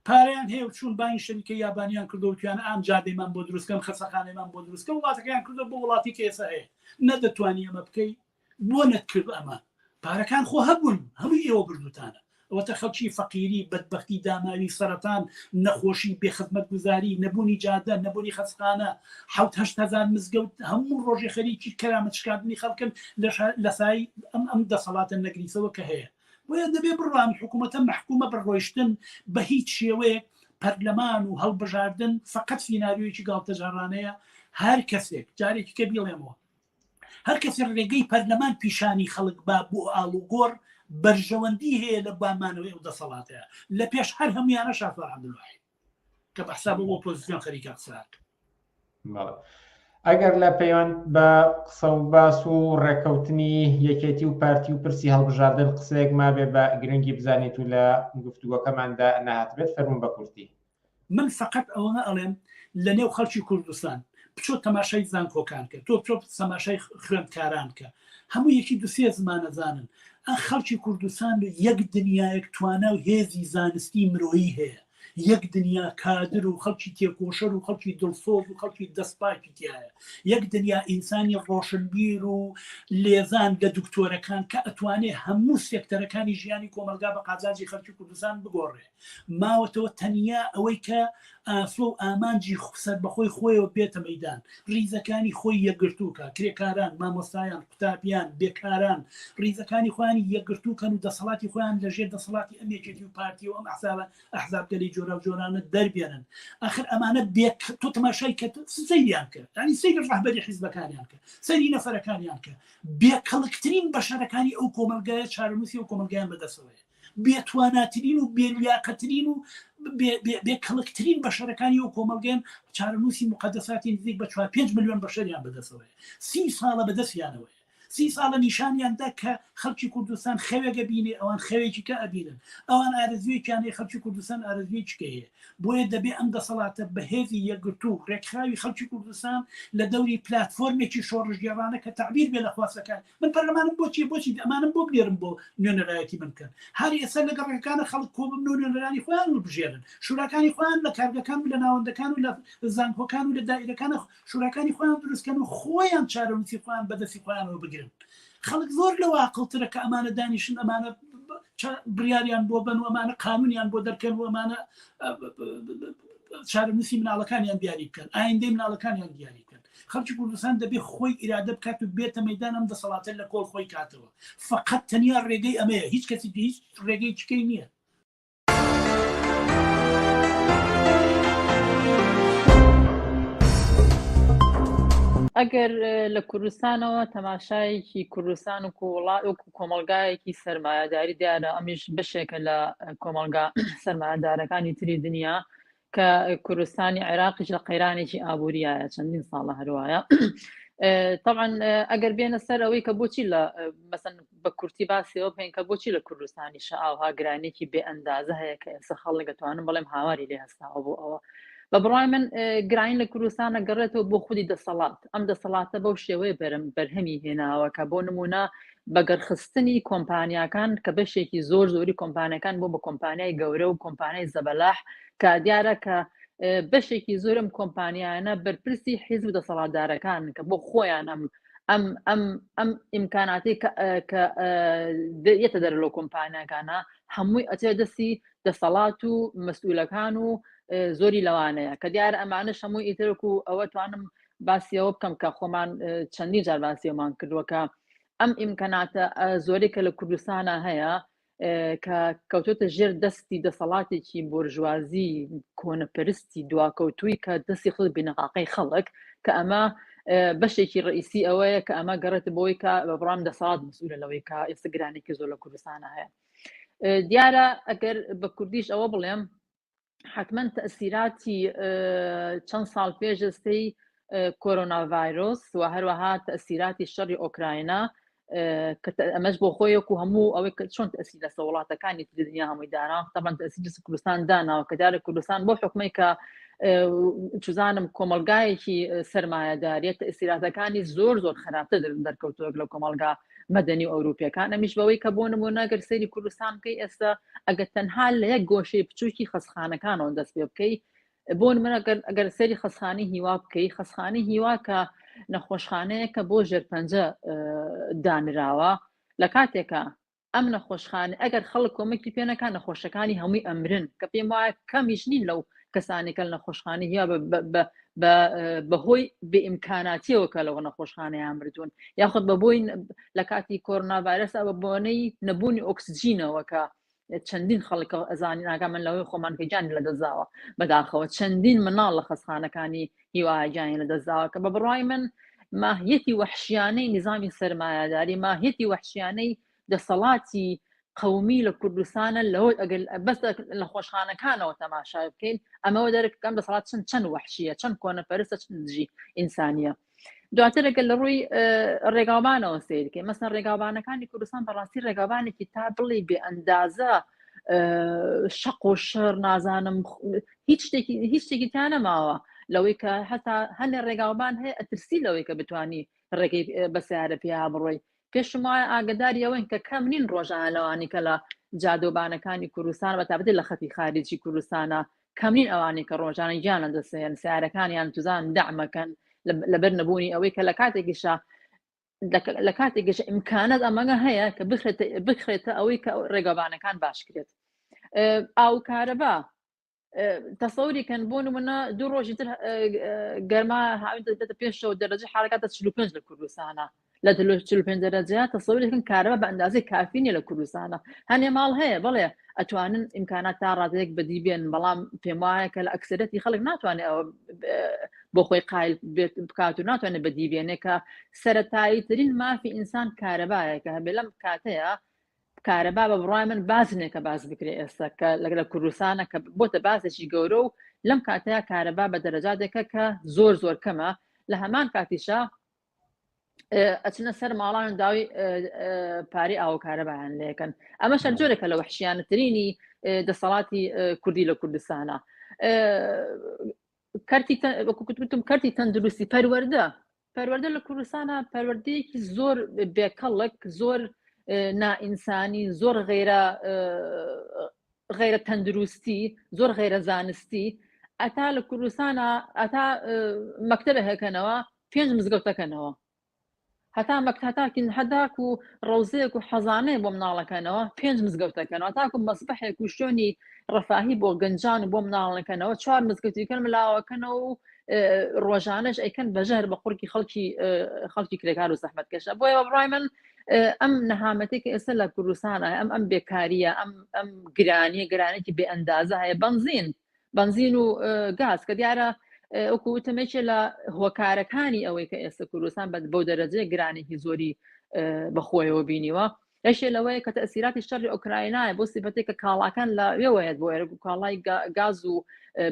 پارەیان هەیە و چوون بانگی شەریکە یابانیان کردو وتیان ئام جادەیمان بۆ دروستکەن خەسەخانەیمان بۆ دروستکە وڵاتەکەیان کردو بۆ وڵاتی کە ئێستا هەیە نەدەتوانی ئەمە بکەی بۆ نەتکرد ئەمە؟ پارەکان خۆ هەبوون هەمووی ئێوە بردوتانە ئەوەتە خەڵکی فەقیری بەدبەختی داماوی سەرەتان نەخۆشی بێخزمەتگوزاری نەبوونی جادە نەبوونی خەسخانە حەوت هەشت هەزار مزگەوت هەموو ڕۆژێ خەریکی کەرامەت شکاندنی خەڵکن لە سای ئەم ئەم دەسەڵاتە نەگریسەوە کە هەیە بۆیە دەبێ بڕوان حکوومەتە مەحکومە بە ڕۆیشتن بە هیچ شێوەیەک پەرلەمان و هەڵبژاردن فقط سیناریۆیەکی گاڵتەجاڕانەیە هەر کەسێک جارێکی کە بیڵێمەوە هەر کەسێ ڕێگەی پەرلەمان پیشانی خەڵک با بۆ ئاڵوگۆڕ بەرژەوەندی هەیە لە بامانەوەی ئەو دەسەڵاتەیە لە پێش هەر هەمویانە شاسوار عەبدولواحید کە بە حساب بۆ ئۆپۆزیسیۆن خەریکە قسە ئەگەر لە پەیوەند بە قسە و باس و ڕێککەوتنی یەکێتی و پارتی و پرسی هەڵبژاردن قسەیەک مابێ بە گرنگی بزانیت و لە گفتوگۆکەماندا نەهاتبێت فەرموون بە کورتی. من فەقەت ئەوەنە ئەڵێم لە نێو خەڵکی کوردستان بچۆ تەماشای زانکۆکان کە تۆ بچۆ تەماشای خوێندکاران کە هەموو یەکی دوسێ زمانەزانن ئە خەڵکی کوردستان یەک دنیایەک توانا و هێزی زانستی مرۆیی هەیە یەک دنیا کادر و خەڵکی تێکۆشەر و خەڵکی دڵسۆز و خەڵکی دەستپاکی تایە یەک دنیا ئینسانی ڕۆشنبیر و لێزان لە دکتۆرەکان کە ئەتوانێ هەموو سێکتەرەکانی ژیانی کۆمەلگا بە قازانجی خەڵکی کوردستان بگۆڕێ ماوەتەوە تەنیا ئەوەی کە ئاسۆ و ئامانجی سەربەخۆی خۆیەوە بێتە مەیدان، ڕیزەکانی خۆی یەکگرتوو کا، کرێکاران، مامۆستایان، قوتابیان، بێکاران، ڕیزەکانی خۆیانی یەکگرتوو کەن و دەسەڵاتی خۆیان لە ژێر دەسەڵاتی ئەم یەکێتی و پارتی و ئەم ئەحزابە ئەحزابگەلی جۆراوجۆر. جۆراوجۆرانە دەربێنن ئاخر ئەمانە بێ تۆ تەماشای کە سەیریان کرد ینی سەیری ڕەهبەری حیزبەکانیان کرد سەیری نەفەرەکانیان کرد بێکەڵکترین بەشەرەکانی ئەو کۆمەلگایە چارەنووسی ئەو کۆمەلگایان بەدەستەوەیە بێتواناترین و بێلیاقەترین و بێکەڵکترین بەشەرەکانی ئەو کۆمەلگەن چارەنووسی مقدساتی نزیک بە 4 5 میلیۆن بەشەریان بەدەستەوەیە سی ساڵە بەدەستیانەوەیە سی ساڵە نیشانیان دا کە خەڵکی کوردستان خەوێک ئەبینێ ئەوان خەوێکی کە ئەبینن ئەوان ئارەزوویەکیان هەیە خەڵکی کوردستان ئارەزوویەکی کە هەیە بۆیە دەبێ ئەم دەسەڵاتە بەهێزی یەکگرتوو ڕێکخراوی خەڵکی کوردستان لە دەوری پلاتفۆرمێکی شۆڕشگێڕانە کە تەعبیر بێ لە خواستەکان من پەرلەمانم بۆ چیە بۆچی ئەمانم بۆ بنێرم بۆ نوێنەرایەتی من بکەن هەر ئێستا لە گەڕەکەکانە خەڵک کۆ ببن و نوێنەرانی خۆیان هەڵبژێرن شوراکانی خۆیان لە کارگەکان و لە ناوەندەکان و لە زانکۆکان و لە دائیرەکانە شوراکانی خۆیان دروست کەن و خۆیان چارەنووسی خۆیان بەدەستی خۆیانەوە بگرن خەڵک زۆر لەوە عاقڵترە کە ئەمانە دانیشن ئەمانە بڕیاریان بۆ بن و ئەمانە قانونیان بۆ دەرکەن و ئەمانە چارەنووسی مناڵەکانیان دیاری بکەن ئایندەی مناڵەکانیان دیاری بکەن خەڵکی کوردستان دەبێ خۆی ئیرادە بکات و بێتە مەدان ئەم دەسەڵاتە لە کۆڵ خۆی کاتەوە فقط تەنیا ڕێگەی ئەمەیە هیچ کەسی هیچ ڕێگەی چکەی نییە ئەگەر لە کوردستانەوە تەماشایەکی کوردستان و وڵات وەکو کۆمەلگایەکی سەرمایەداری دیارە ئەمیش بەشێکە لە کۆمەلگا سەرمایەدارەکانی تری دنیا کە کوردستانی عێراقیش لە قەیرانێکی ئابووریایە چەندین ساڵە هەروایە طبعا ئەگەر بێنە سەر ئەوەی کە بۆچی لە مەسەن بە کورتی باسیەوە بکەین کە بۆچی لە کوردستانی ئاوها گرانێکی بێ ئەندازە هەیە کە ئێستا خەڵک دەتوانم بڵێم هاواری لێ هەستاوە بۆ ئەوە بە بڕای من گرانی لە کوردستانە گەڕێتەوە بۆ خودی دەسەڵات ئەم دەسەڵاتە بەو شێوەیە بەرم بەرهەمی هێناوە کە بۆ نمونە بەگەرخستنی کۆمپانیاکان کە بەشێکی زۆر زۆری کۆمپانیەکان بۆ بە کۆمپانیای گەورە و کۆمپانیای زەبەلاح کە دیارە کە بەشێکی زۆرم کۆمپانیانە بەرپرسی حیزب و دەسەڵاتدارەکان کە بۆ خۆیان ئەم ئەم ئەم ئەم ئیمکاناتی کە یەتە دەر لەو کۆمپانیاکانە هەمووی ئەچێ دەستی دەسەڵات و مەسئولەکان و زۆری لەوانەیە کە دیارە ئەمانە هەموو ئیترک و ئەوە توانم باسیەوە بکەم کە خۆمان چەندین جار باسیەوەمان کردووە کە ئەم ئیمکاناتە زۆرێک کە لە کوردستانە هەیە کە کەوتۆتە ژێر دەستی دەسەڵاتێکی بۆرژوازی کۆنەپەرستی دواکەوتووی کە دەستی خست بینەقاقەی خەڵک کە ئەمە بەشێکی ڕئیسی ئەوەیە کە ئەمە گەڕێت بۆی کە بە بڕام دەسەڵات مسئولە لەوەی کە ئێستا گرانێکی زۆر لە کوردستانە هەیە دیارە ئەگەر بە کوردیش ئەوە بڵێم حتمما تەسیراتی چەند ساڵ پێش ئێستەی کۆرۆنا ڤایرۆس و هەروەها تەسیراتی شەڕی ئۆکراینا ئەمەش بۆ خۆی وەکو هەموو ئەوەی کە چۆن تەسی لەسە وڵاتەکانی تری دنیا هەمووی دانا تەبەن تەسی لەسەر کوردستان داناوە کە دیارە کوردستان بۆ حکومەی کە چزانم کۆمەلگایەکی سەرمایەداریە تەسیراتەکانی زۆر زۆر خراپتر دەرکەوتووە لە کۆمەلگا مەدەنی و ئەوروپیەکان ئەمیش بەوەی کە بۆ نمونە گەر سەیری کوردستان بکەی ئێستا ئەگەر تەنها لە یەک گۆشەی بچووکی خەسخانەکانەوە دەست پێ بکەی بۆ نمونە ئەگەر سەیری خەسخانی هیوا بکەی خەسخانی هیوا کە نەخۆشخانەیەکە بۆ ژێرپەنجە دانراوە لە کاتێکە ئەم نەخۆشخانە ئەگەر خەڵک کۆمەکی پێ نەکا نەخۆشەکانی هەمووی ئەمرن کە پێم وایە کەمیش نین لەو کەسانی کە لە نەخۆشخانەی هیوا بەهۆی بێئیمکاناتیەوە کە لەوە نەخۆشخانەیان مردوون یاخود بە بۆی لە کاتی کۆرۆنا ڤایرەس بە بۆنەی نەبوونی ئۆکسجینەوە کە چەندین خەڵک ئەزانین ئاگا من لەوەی خۆمان کە گیانی لەدەستداوە بەداخەوە چەندین مناڵ لە خەستخانەکانی هیوا گیانی لەدەستداوە کە بە بڕوای من ماهیەتی وەحشیانەی نیزامی سەرمایەداری ماهیەتی وەحشیانەی دەسەڵاتی قەومی لە کوردستانە لەوە ئەگەر بەس لە خۆشخانەکانەوە تەماشای بکەین ئەمەوە دەرکەم دەسەڵات چەند چەند وەحشیە چەند کۆنەپەرستە چەند دژی ئینسانیە دواتر ئەگەر لە ڕووی ڕێگاوبانەوە سیرکەین مەسەن ڕێگاوبانەکانی کوردستان بەڕاستی ڕێگاوبانێکی تا بڵی بێ ئەندازە شەق و شەڕ نازانم هیچ شتێکی هیچ شتێکی تا نەماوە لەوەی کە هەتا هەندێک ڕێگاوبان هەیە ئەترسی لەوەی کە بتانی ڕێگەی بە سیارە پیا بڕۆی پێشم وایە ئاگداری ئەوەین کە کەم نین ڕۆژانە لەوانی کە لە جادۆبانەکانی کوردستان بە تابەتی لە خەتی خارجی کوردستانە کەم نین ئەوانەی کە ڕۆژانە گیان لە دەستێن سیارەکانیان توزان دەعمەکەن لەبەر نەبوونی ئەوەی کە لە کاتێکیشا لە کاتێکیش ئیمکانات ئەمەگە هەیە کە بخرێتە بخرێتە ئەوەی کە ڕێگەبانەکان باش کرێت ئاو کارەبا تەسەوری کەن بۆ نمونە دوو ڕۆژی تر گەرما هاوین دەبێتە پێشەوە دەرەجە حرکاتە 45 لە کوردستانە. لە 45 دەرەجەیە تەسەوری دەکەن کارەبا بە ئەندازەی کافی نیە لە کوردستانە. هەنێ ماڵ هەیە بەڵێ ئەتوانن ئیمکانات تا ڕادەیەک بەدی بێن، بەڵام پێم وایە کە لە ئەکسەرەتی خەڵک ناتوانێت ئەوە بۆ خۆی قایل بێت بکات و ناتوانێت بەدی بێنێ کە سەرەتایی ترین مافی ئینسان کارەبایە کە هەبێ لەم کاتەیە کارەبا بە بڕای من باس نییە کە باس بکرێ ئێستا کە لەگەڵ کوردستانە کە بۆتە باسێکی گەورە و لەم کاتەیە کارەبا بە دەرەجاتێکە کە زۆر زۆر کەمە لە هەمان کاتیشا ئەچنە سەر ماڵان داوی پارەی ئاو کارەبایان لەکەن ئەمە شەر جۆرێکە لە وحشیانەترینی دەسەڵاتی کوردی لە کوردستانە کەرتی وەکو کەرتی تەندروستی پەروەردە پەروەردە لە کوردستانە پەروەردەیەکی زۆر بێکەڵک زۆر نائینسانی زۆر غیرە غیرە تەندروستی زۆر غیرە زانستی ئەتا لە کوردستانە ئەتا مەکتەبە هەکەنەوە پێنج مزگەوتەکەنەوە هەتا مەکتاتاکین هەداک و ڕەوزەیەک و حەزانەیە بۆ مناڵەکەنەوە پێنج مزگەوتەکەنەوە تاکو مەسبحێک و شوێنی ڕەفاهی بۆ گەنجان و بۆ مناڵەکەنەوە چوار مزگەوتیکەن ملاوەکەنەوە و ڕۆژانەش ئەیکەن بەژەر بە قورکی خەڵکی خەڵکی کرێکار و زەحمەتکێشە بۆیە بەڕای من ئەم نەهامەتێک کە ئێستا لە کوردستانە ئەم ئەم بێکاریە ئەم ئەم گرانیە گرانێکی بێ ئەندازە هەیە بنزین بنزین و گاز کە دیارە وەکو وتم یەکێ لە هۆکارەکانی ئەوەی کە ئێستا کوردستان بە بەو دەرەجەیە گرانێکی زۆری بەخۆیەوە بینیوە یەکێ لەوەیە کە تەسیراتی شەڕی ئۆکراینایە بۆ سیفەتێک کە کاڵاکان لە وێوەیەت بۆ ئێرە کاڵای گاز و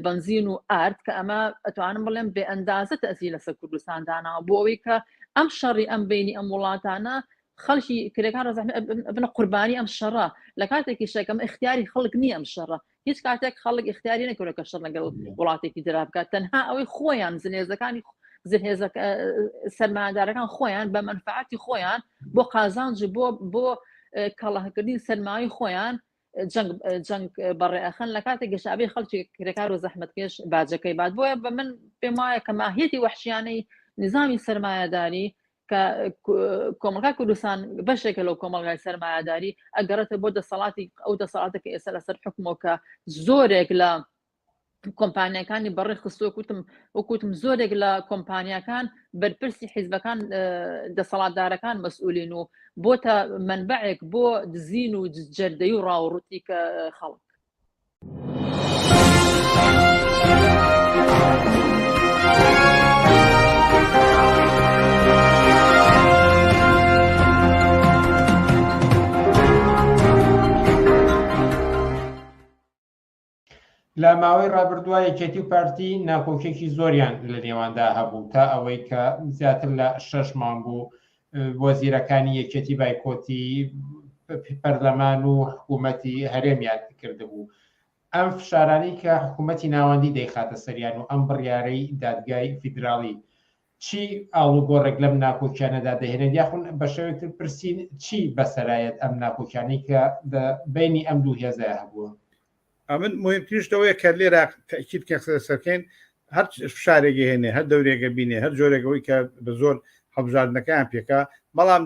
بنزین و ئارد کە ئەمە ئەتوانم بڵێم بێ ئەندازە تەسیر لەسەر کوردستان داناوە بۆ ئەوەی کە ئەم شەڕی ئەم بینی ئەم وڵاتانە خەڵکی کرێکار بنە قوربانی ئەم شەڕە لە کاتێکی شەکەم اختیاری خەڵک نییە ئەم شەڕە هیچ کاتێک خەڵک اختیاری نەکردوە کە شەڕ لەگەڵ وڵاتێکی درا بکات تەنها ئەوەی خۆیان زلێزەکانی زلهێزە سەرمایەدارەکان خۆیان بە مەنفعەتی خۆیان بۆ قازانج بۆ بۆ کەڵەکردنی سەرمایەی خۆیان جەنگ جەنگ بەڕێ ئەخەن لە کاتێک گەشابەی خەڵکی کرێکار و زەحمەتکێش باجەکەی بات بۆیە بە من پێم وایە کە ماهیەتی وەحشیانەی نظامی سەرمایەداری کە کۆمەڵگای کوردستان بەشێکە لەو کۆمەڵگای سەرمایەداری ئەگەڕێتە بۆ دەسەڵاتی ئەو دەسەڵاتە کە ئێستا لەسەر حکومەوە کە زۆرێک لە کۆمپانیەکانی بەڕێ خستووە کوتم وەکوتم زۆرێک لە کۆمپانیاکان بەرپرسی حیزبەکان دەسەڵاتدارەکان مەسئولین و بۆتە منبعێک بۆ دزین و جەردەی و ڕاوڕوتی کە خەڵک لە ماوەی ڕابردووە یەکێتی و پارتی ناکۆکیەکی زۆریان لە نێواندا هەبوو تا ئەوەی کە زیاتر لە شەش مانگ و وەزیرەکانی یەکێتی بایکۆتی پەرلەمان و حکوومەتی هەرێمیان کردبوو. ئەم فشارانەی کە حکوومەتی ناوەندی دەیخاتە سەریان و ئەم بڕیارەی دادگای فیدراڵی چی ئاڵوگۆڕێک لەم ناکۆکیانەدا دەهێنێت یاخون بە شێوەیەک تر پرسین چی بەسەرایەت ئەم ناکۆکیانەی کە لە بەینی ئەم دوو هێزەیا هەبووە؟ ئەمن مهمترین شت ئەوەیە کە لێرە تەئکید بکەین قسە لەسەر بکەین هەر فشارێک هێنێ هەر دەورێکە بینێ هەر جۆرێک ئەوەی کە بە زۆر هەڵبژاردنەکەیان پێکا بەڵام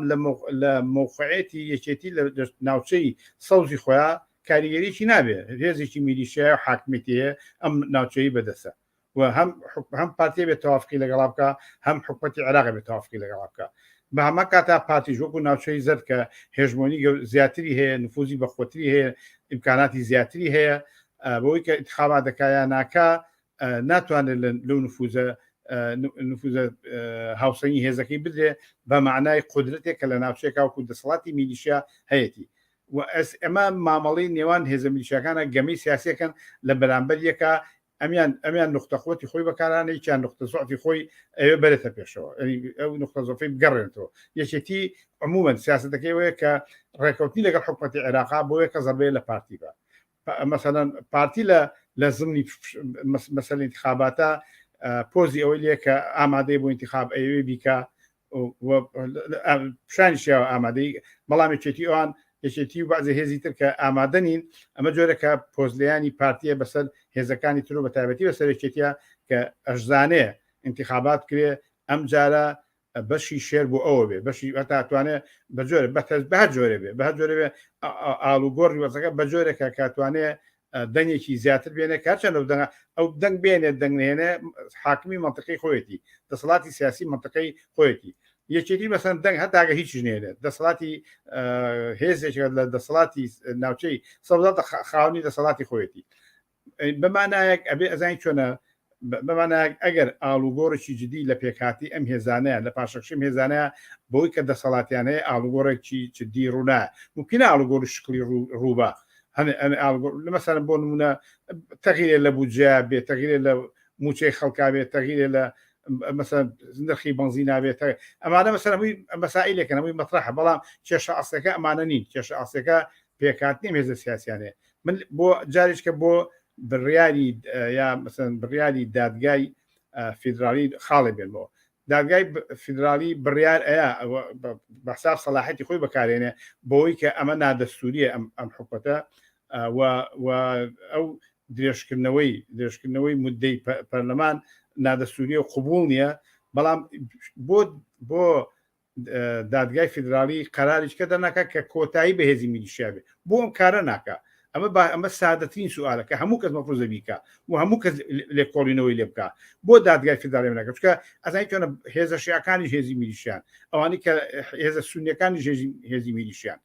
لە مەوقعێتی یەکێتی لە ناوچەی سەوزی خۆیان کاریگەریی نابێ هێزێکی میلیشیای و حاکمیەتی هەیە ئەم ناوچەی بەدەستە و هەم هەم پارتی بێت تەوافقی لەگەڵا بکە هەم حکومەتی عێراق بێت تەوافقی لەگەڵا بکە بە هەمان کاتا پارتیش وەکو ناوچەی زەرد کە هێژمۆنی زیاتری هەیە نفوزی بەخۆتری هەیە ئیمکاناتی زیاتری هەیە بەوەی کە انتخابات دەکا یا ناکا ناتوانێت لەو نفوزە نفوزە هاوسەنگی هێزەکەی بدرێ بە معنای قدرەتێک کە لە ناوچەیەکا وەکو دەسەڵاتی میلیشیا هەیەتی و ئەمە مامەڵەی نێوان هێزە میلیشیاکانە گەمەی سیاسیەکەن لە بەرامبەر یەکە ئەمیان ئەمیان نوختە قوتی خۆی بەکارانە یەکیان نوختە زعفی خۆی ئەوێ بەرێتە پێشەوە ئەو نوختە زۆفی بگەڕێنێتەوە یەکێتی عموما سیاستەکەی وەیە کە ڕێکەوتنی لەگەڵ حکومەتی عێراقا بۆیە کە زەربەیە لە پارتی بە مەسەلەن پارتی لە لە زمنی مەسەل انتخاباتە پۆزی ئەوەی لێ کە ئامادەی بۆ انتخاب ئەوێ بیکە پیشانی شیاوە ئامادەی بەڵام یەکێتی ئەوان یەکێتی و بەعزی هێزی تر کە ئامادە نین ئەمە جۆرەکە پۆزلیانی پارتیە بەسەر هێزەکانی تر و بە تایبەتی بەسەر یەکێتیە کە ئەشزانێ انتخابات کرێ ئەم جارە بەشی شێر بۆ ئەوە بێ بەشی هەتا توانێ بە جۆرە بە هەر جۆرێ بێ بە هەر جۆرێ بێ ئاڵوگۆڕی وەزەکە بە جۆرێکە کاتوانێ دەنگێکی زیاتر بێنێ کارچەند ئەو دەنگە ئەو دەنگ بێنێت دەنگ نهێنێ حاکمی منطقی خۆیەتی دەسەڵاتی سیاسی منطقی خۆیەتی. یەکێتی مەسەن دەنگ هەتاگە هیچ نێنێت دەسەڵاتی هێزێک لە دەسەڵاتی ناوچەی سەوزا خاونی دەسەڵاتی خۆیەتی بەمانایەک ئەبێ ئەزانی چۆنە بەمانایەک ئەگەر ئاڵوگۆڕێکی جدی لە پێکهاتی ئەم هێزانەیە لە پاشەکشم هێزانەیە بۆی کە دەسەڵاتیان هەیە ئاڵوگۆڕێکی جدی ڕوونایە ممکنە ئاڵوگۆڕی شکڵی ڕووبا هەنێ ئەنێ ئاڵوگۆڕ مەسەلەن بۆ نمونە تەغیرێ لە بودجەیا بێ تەغیرێ لە موچەی خەڵکا بێ تەغیرێ لە مەسەلەن نرخی بەنزینا بێ ئەمانە مەسەلەن هەمووی مەسائلێکن هەمووی مەترەحە بەڵام کێشە ئەسڵەکە ئەمانە نین کێشە ئەسڵەکە پێکهاتنی ئەم هێزە سیاسیانەیە من بۆ جارێک کە بۆ بڕیاری یا مەسەلەن بڕیاری دادگای فیدراڵی خاڵێ بێنمەوە دادگای فیدراڵی بڕیار ئەیا بە حساب سەلاحەتی خۆی بەکارێنێ بۆی کە ئەمە نادەستوریە ئەم ئەم حکومەتە و ئەو درێژکردنەوەی درێژکردنەوەی مدەی پەرلەمان نادەستوریە و قبول نییە بەڵام بۆ بۆ دادگای فیدراڵی قەراریش کە دەرناکا کە کۆتایی بە هێزی میلیشیا بێ بۆ ئەم کارە ناکا ئەمە با ئەمە سادەترین سوالە کە هەموو کەس مەفروزە بیکا و هەموو کەس لێکۆڵینەوەی لێ بکا بۆ دادگای فیدراڵی ناکا چونکە ئەزانی چۆنە هێزە شیعەکانیش هێزی میلیشیان ئەوانەی کە هێزە سونیەکانیش هێزی هێزی میلیشیان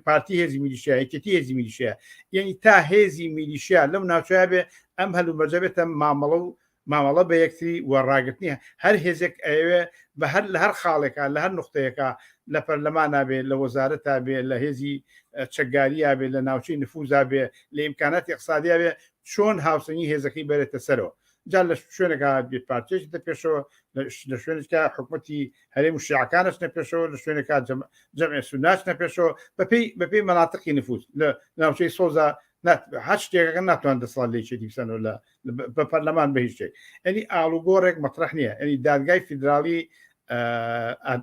پارتی هێزی میلیشیا یەکێتی هێزی میلیشیا یعنی تا هێزی میلیشیا لەو ناوچەیە بێ ئەم هەلومەرجە بێتە مامەڵە و مامەڵە بە یەکتری و ڕاگرتنی هەر هێزێک ئەیەوێ بە هەر لە هەر خاڵێکا لە هەر نوختەیەکا لە پەرلەمانا بێ لە وەزارەتا بێ لە هێزی چەکگاریا بێ لە ناوچەی نفوزا بێ لە ئیمکاناتی ئیقتسادیا بێ چۆن هاوسەنگی هێزەکەی بەرێتە سەرەوە جا لە شوێنێکا بێت پارتیش دە پێشەوە لە شوێنێکا حکومەتی هەرێم و شیعەکان ئەچنە پێشەوە لە شوێنێکا جەمعی سوننە ئەچنە پێشەوە بەپێی بەپێی مەناتقی نفوز لە ناوچەی سۆزا هەر شتێکەکە ناتوان دەسەڵات لە یەکێتی بسەنەوە لە بە پەرلەمان بە هیچ شتێک ئەنی ئاڵوگۆڕێک مەترح نییە ئەنی دادگای فیدراڵی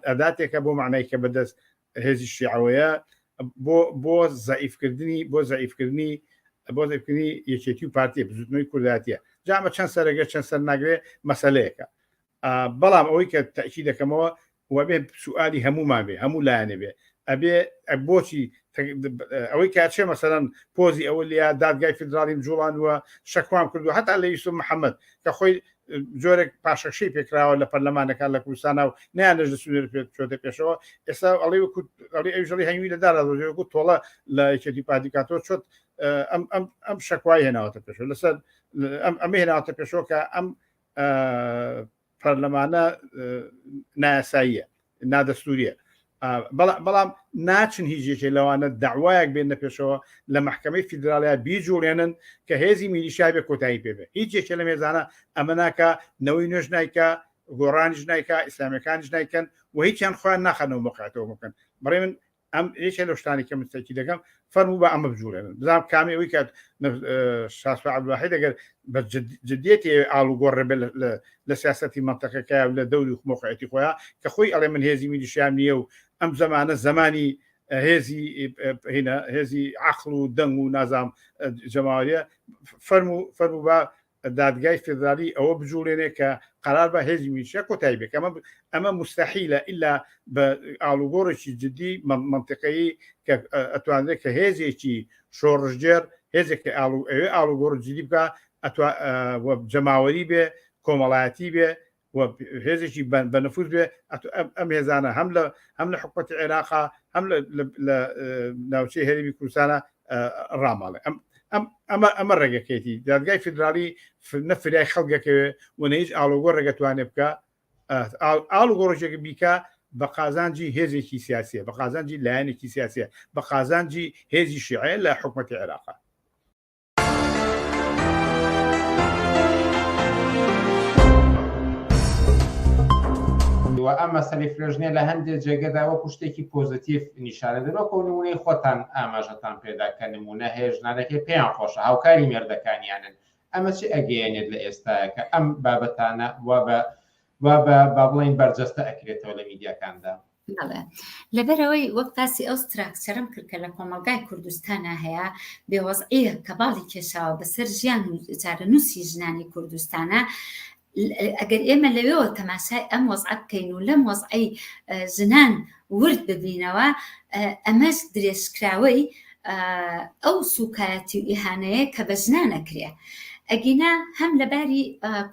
ئەداتێکە بۆ معنای کە بەدەست هێزی شیعەوەیە بۆ بۆ زەعیفکردنی بۆ زەعیفکردنی بۆ زەعیفکردنی یەکێتی و پارتی بزوتنەوەی کوردایەتیە جامە چەند سەرەگە چەند سەر ناگرێ مەسەلەیەکە بەڵام ئەوەی کە تەئکید دەکەمەوە و ئەبێ سوئالی هەموومان بێ هەموو لایەنێ بێ ئەبێ بۆچی ئەوەی کە چێ مەسەلەن پۆزی ئەوە لیا دادگای فیدراڵیم جوڵانوە شەکوام کردو هەتا لە یوسف محەممەد کە خۆی جۆرێک پاشەکشەی پێکراوە لە پەرلەمانەکان لە کوردستانە و نیان لەش دەسوێر پێ چۆتە پێشەوە ئێستا ئەڵێ وەکو ئەڵێ ئەویش ئەڵێ هەنگوی لە دارا وەکو تۆڵە لە یەکێتی پارتی کاتەوە چۆت ئەم ئەم ئەم شەکوای هێناوەتە پێشەوە لەسەر ئەم ئەمە هێناوەتە پێشەوە کە ئەم پەرلەمانە نایاساییە نادەستوریە بەڵام ناچن هیچ یەکێ لەوانە داوایەک بێنە پێشەوە لە محکمەی فیدراالیا بیجوڵێنن کە هێزی میلیشیا بێ کۆتایی پێ بێ هیچ یەکێ لە مێزانە ئەمە ناکە نەوەی نوێژ نایکە گۆڕانیش نایکە ئیسلامیەکانیش نایکەن و هیچیان خۆیان ناخەنەوە مۆقعەتەوە بکەن بەڕێ من ئەم یەکێ لەو شتانی کە من تەکی دەکەم فەرموو بە ئەمە بجوڵێنن بزانام کامی ئەوی کات شاسوار عەبدولواحید ئەگەر بە جدیەتی ئاڵوگۆڕ بێ لە سیاسەتی مەنتەقەکە و لە دەوری مۆقعەتی خۆیان کە خۆی ئەڵێ من هێزی میلیشیام نییە و ئەم زەمانە زەمانی هێزی هینە هێزی عەقڵ و دەنگ و نازام جەماوەریە فەرموو فەرموو بە دادگای فیدرالی ئەوە بجوڵێنێ کە قەرار بە هێزی میلیشیا کۆتایی بێ کە ئەمە ئەمە موستەحیلە ئیلا بە ئاڵوگۆڕێکی جدی مەنتیقەیی کە ئەتوانرێت کە هێزێکی شۆڕشگێڕ هێزێک کە ئاڵو ئەوێ ئاڵوگۆڕ جدی بکا ئەتوا جەماوەری بێ کۆمەڵایەتی بێ و هێزێکی بە نفوذ بێ ئەم هێزانە هەم لە هەم لە حکومەتی عێراقا هەم لە ناوچەی هەرێمی کوردستانە ڕاماڵێ ئەم ئەم ئەمە ئەمە ڕێگەکەیتی دادگای فیدراڵی نە فریای خەڵکەکەوێ و نە هیچ ئاڵوگۆڕ ڕێگەتوانێ بکە ئاڵوگۆڕێک بیکە بە قازانجی هێزێکی سیاسیە بە قازانجی لایەنێکی سیاسیە بە قازانجی هێزی شیعەیە لە حکومەتی عێراقا و ئەم مەسەلەی فرەژنیە لە هەندێک جێگەدا وەکو شتێکی پۆزیتیڤ نیشانە دەن وەکو نمونەی خۆتان ئاماژەتان پێدا کە نمونە هەیە ژنانێک پێیان خۆشە هاوکاری مێردەکانیانن ئەمە چی ئەگەیەنێت لە ئێستاە کە ئەم بابەتانە وا بە وا بە با بڵێین بەرجەستە ئەکرێتەوە لە میدیاکاندا بەڵێ لەبەرئەوەی وەک باسی ئەو structure ەم کرد کە لە کۆمەڵگای کوردستانا هەیە بێوەزعیە کە باڵی کێشاوە بەسەر ژیان و چارەنووسی ژنانی کوردستانە ئەگەر ئێمە لەوێوە تەماشای ئەم وەزعە بکەین و لەم وەزعەی ژنان ورد ببینەوە ئەمەش درێژکراوەی ئەو سوکایەتی و ئیهانەیە کە بە ژنان ئەکرێ. ئەگینا هەم لە باری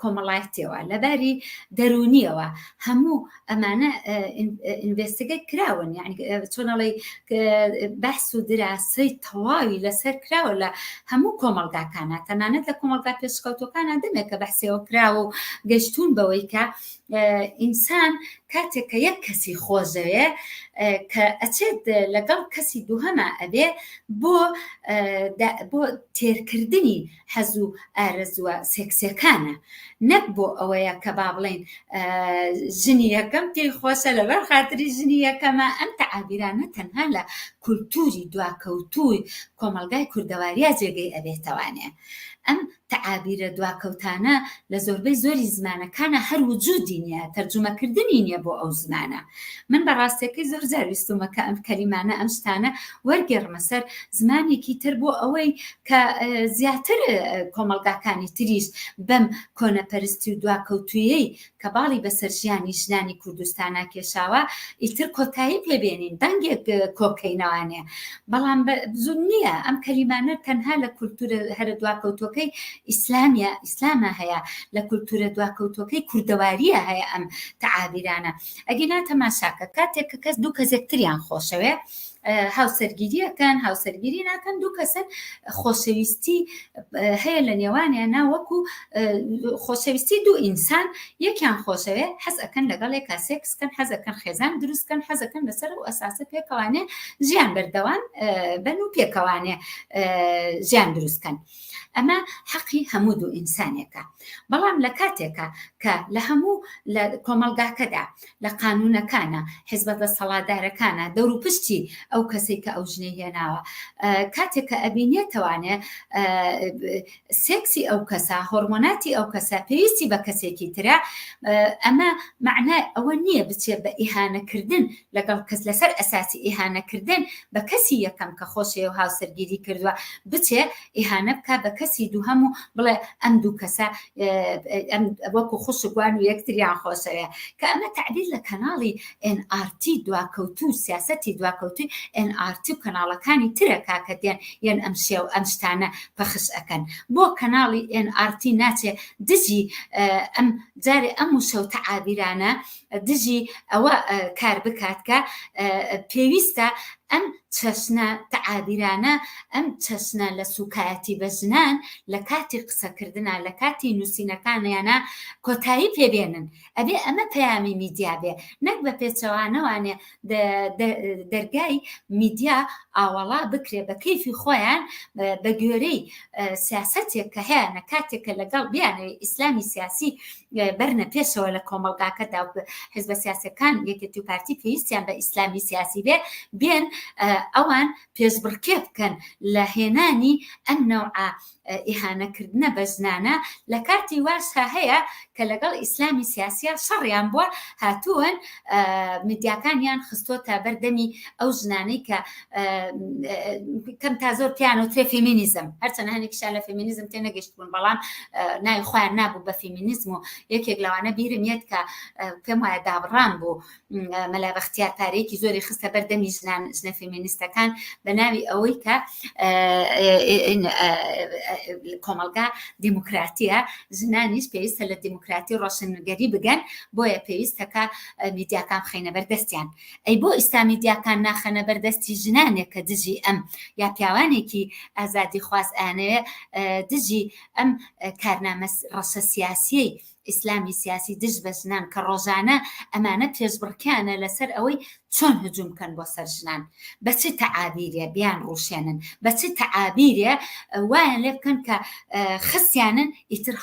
کۆمەڵایەتیەوە لە باری دەروونیەوە هەموو ئەمانە investigate کراون یعنی چۆنەڵی بەحس و دراسەی تەواوی لەسەر کراوە لە هەموو کۆمەڵگاکانە تەنانەت لە کۆمەڵگا پێشکەوتوەکانە دەمێک کە بەحسەوە کراوە و گەشتون بەوەی کە ئینسان کاتێک کە یەک کەسی خۆشەوێ کە ئەچێت لەگەڵ کەسی دووهەما ئەبێ بۆ بۆ تێرکردنی حەز و ئارەزووە سێکسیەکانە نەک بۆ ئەوەیە کە با بڵێین ژنی یەکەم پێی خۆشە لەبەر خاتری ژنی یەکەمە ئەم تەعابیرانە تەنها لە کولتوری دواکەوتووی کۆمەڵگای کوردەواریا جێگەی ئەبێتەوانێ ئەم تەعابیرە دواکەوتانە لە زۆربەی زۆری زمانەکانە هەر وجودی نییە تەرجومەکردنی نییە بۆ ئەو زمانە من بە ڕاستیەکەی زۆر جار ویستومە کە ئەم کەلیمانە ئەم شتانە وەرگێڕمە سەر زمانێکی تر بۆ ئەوەی کە زیاتر کۆمەڵگاکانی تریش بەم کۆنەپەرستی و دواکەوتوویەی کە باڵی بەسەر ژیانی ژنانی کوردستانا کێشاوە ئیتر کۆتایی پێبێنین دەنگێک کۆکەینەوانێ بەڵام زوو نییە ئەم کەلیمانە تەنها لە کولتورە هەرە دواکەوتوەکەی ئیسلامیە ئیسلامە هەیە لە کولتورە دواکەوتوەکەی کوردەواریە هەیە ئەم تەعابیرانە ئەگینا تەماشاکە کاتێک کە کەس دوو کەس یەکتریان خۆشەوێ هاوسەرگیریەکەن هاوسەرگیری ناکەن دوو کەسن خۆشەویستی هەیە لە نێوانیان وەکو خۆشەویستی دوو ئینسان یەکیان خۆشەوێ حەز ئەکەن لەگەڵ یەکا سێکس کەن حەزەکەن خێزان دروستکەن حەزەکەن لەسەر و ئەساسە پێکەوانێ ژیان بەردەوام بن و پێکەوانێ ژیان دروستکەن ئەمە حەقی هەموو دوو ئینسانێکە بەڵام لە کاتێکە کە لە هەموو لە کۆمەڵگاکەدا لە قانونەکانە حزبە دەسەڵاتدارەکانە دەوروپشتی ئەو کەسەی کە ئەو ژنەی هێناوە کاتێک کە ئەبینێتەوانێ سێکسی ئەو کەسە هۆرمۆناتی ئەو کەسە پێویستی بە کەسێکی ترە ئەمە معنای ئەوە نییە بچێت بە ئیهانەکردن لەگەڵ کەس لەسەر ئەساسی ئیهانەکردن بە کەسی یەکەم کە خۆشەیە و هاوسەرگیری کردووە بچێ ئیهانە بکا بە کەسی دووهەم و بڵێ ئەم دوو کەسە ئەم وەکو خوشک وان و یەکتریان خۆشەوێ کە ئەمە تەعبیر لە کەناڵی NRT دواکەوتوو سیاسەتی دواکەوتووی NRT و کەناڵەکانی ترە کاکە دێن یەن ئەم شێو ئەم شتانە پەخش ئەکەن بۆ کەناڵی NRT ناچێ دژی ئەم جارێ ئەم وشە و تەعابیرانە دژی ئەوە کار بکات کە پێویستە ئەم چەشنە تەعابیرانە، ئەم چەشنە لە سووکایەتی بە ژنان لە کاتی قسەکردنا، لە کاتی نووسینەکانیانا کۆتایی پێ بێنن. ئەبێ ئەمە پەیامی میدیا بێ، نەک بە پێچەوانەوانێ دەرگای میدیا ئاوەڵا بکرێ بە کەیفی خۆیان بە گوێرەی سیاسەتێک کە هەیانە کاتێک کە لەگەڵ بیانەوێ ئیسلامی سیاسی بەرنە پێشەوە لە کۆمەڵگاکەدا و حزبە سیاسەکان یەکێتی و پارتی پێویستیان بە ئیسلامی سیاسی بێ بێن ئەوان پێشبڕکێ بکەن لە هێنانی ئەم نەوعە ئیهانەکردنە بە ژنانە لە کاتی واشا هەیە کە لەگەڵ ئیسلامی سیاسیا شەڕیان بووە هاتوون میدیاکانیان خستۆتە بەردەمی ئەو ژنانەی کە کەم تا زۆر پیان و ترێ فێمینیزم هەرچەند هەنێکیشان لە فێمینیزم تێ نەگەشتبوون بەڵام ناوی خۆیان نابوو بە فێمینیزم و یەکێک لەوانە بیرم یەت کە پێم وایە دابڕان بوو مەلا بەختیار پارەیەکی زۆری خستە بەر دەمی ژنان ژنە فێمینیستەکان بە ناوی ئەوەی کە کۆمەڵگا دیموکراتیە ژنانیش پێویستە لە دیموکراتی ڕۆشنگەری بگەن بۆیە پێویستەکە میدیاکان بخەینە بەردەستیان ئەی بۆ ئیستا میدیاکان ناخەنە بەردەستی ژنانێک کە دژی ئەم یا پیاوانێکی ئازادیخواز ئەیانەوێ دژی ئەم کارنامە ڕەشە سیاسیەی ئیسلامی سیاسی دژ بە ژنان کە ڕۆژانە ئەمانە پێشبڕکێیانە لەسەر ئەوەی چۆن هجوم بکەن بۆ سەر ژنان بە چ تەعابیرێ بیان ڕوشێنن بە چ تەعابیرێ وایان لێ بکەن کە خستیانن ئیتر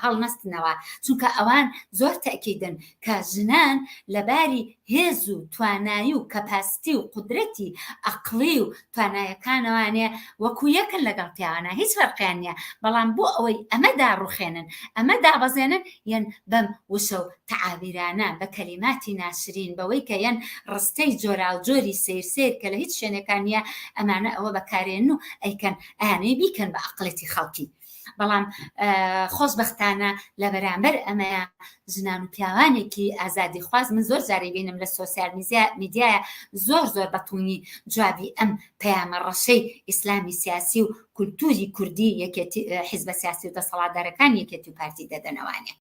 هەڵنەستنەوە چونکە ئەوان زۆر تەئکیدن کە ژنان لە باری هێز و توانایی و capacity و قودرەتی ئەقڵی و توانایەکانەوانێ وەکو یەکن لەگەڵ پیاوانە هیچ فەرقیان نییە بەڵام بۆ ئەوەی ئەمە داڕوخێنن ئەمە دابەزێنن یەن بەم وشە و تەعابیرانە بە کەلیماتی ناشرین بەوەی کە یەن ڕستەی جۆراوجۆری سەیر سەیر کە لە هیچ شوێنێکا نییە ئەمانە ئەوە بەکارێنن و ئەیکەن ئەیانەوێ بیکەن بە ئەقڵێتی خەڵکی. بەڵام خۆشبەختانە لە بەرامبەر ئەمەیە ژنان و پیاوانێکی ئازادی خواز من زۆر جاری بینم لە سۆسیال میدیایە زۆر زۆر بەتونی جوابی ئەم پەیامە ڕەشەی ئیسلامی سیاسی و کولتوری کوردی یەکێتی حیزبە سیاسی و دەسەڵاتدارەکانی یەکێتی و پارتی دەدەنەوانێ.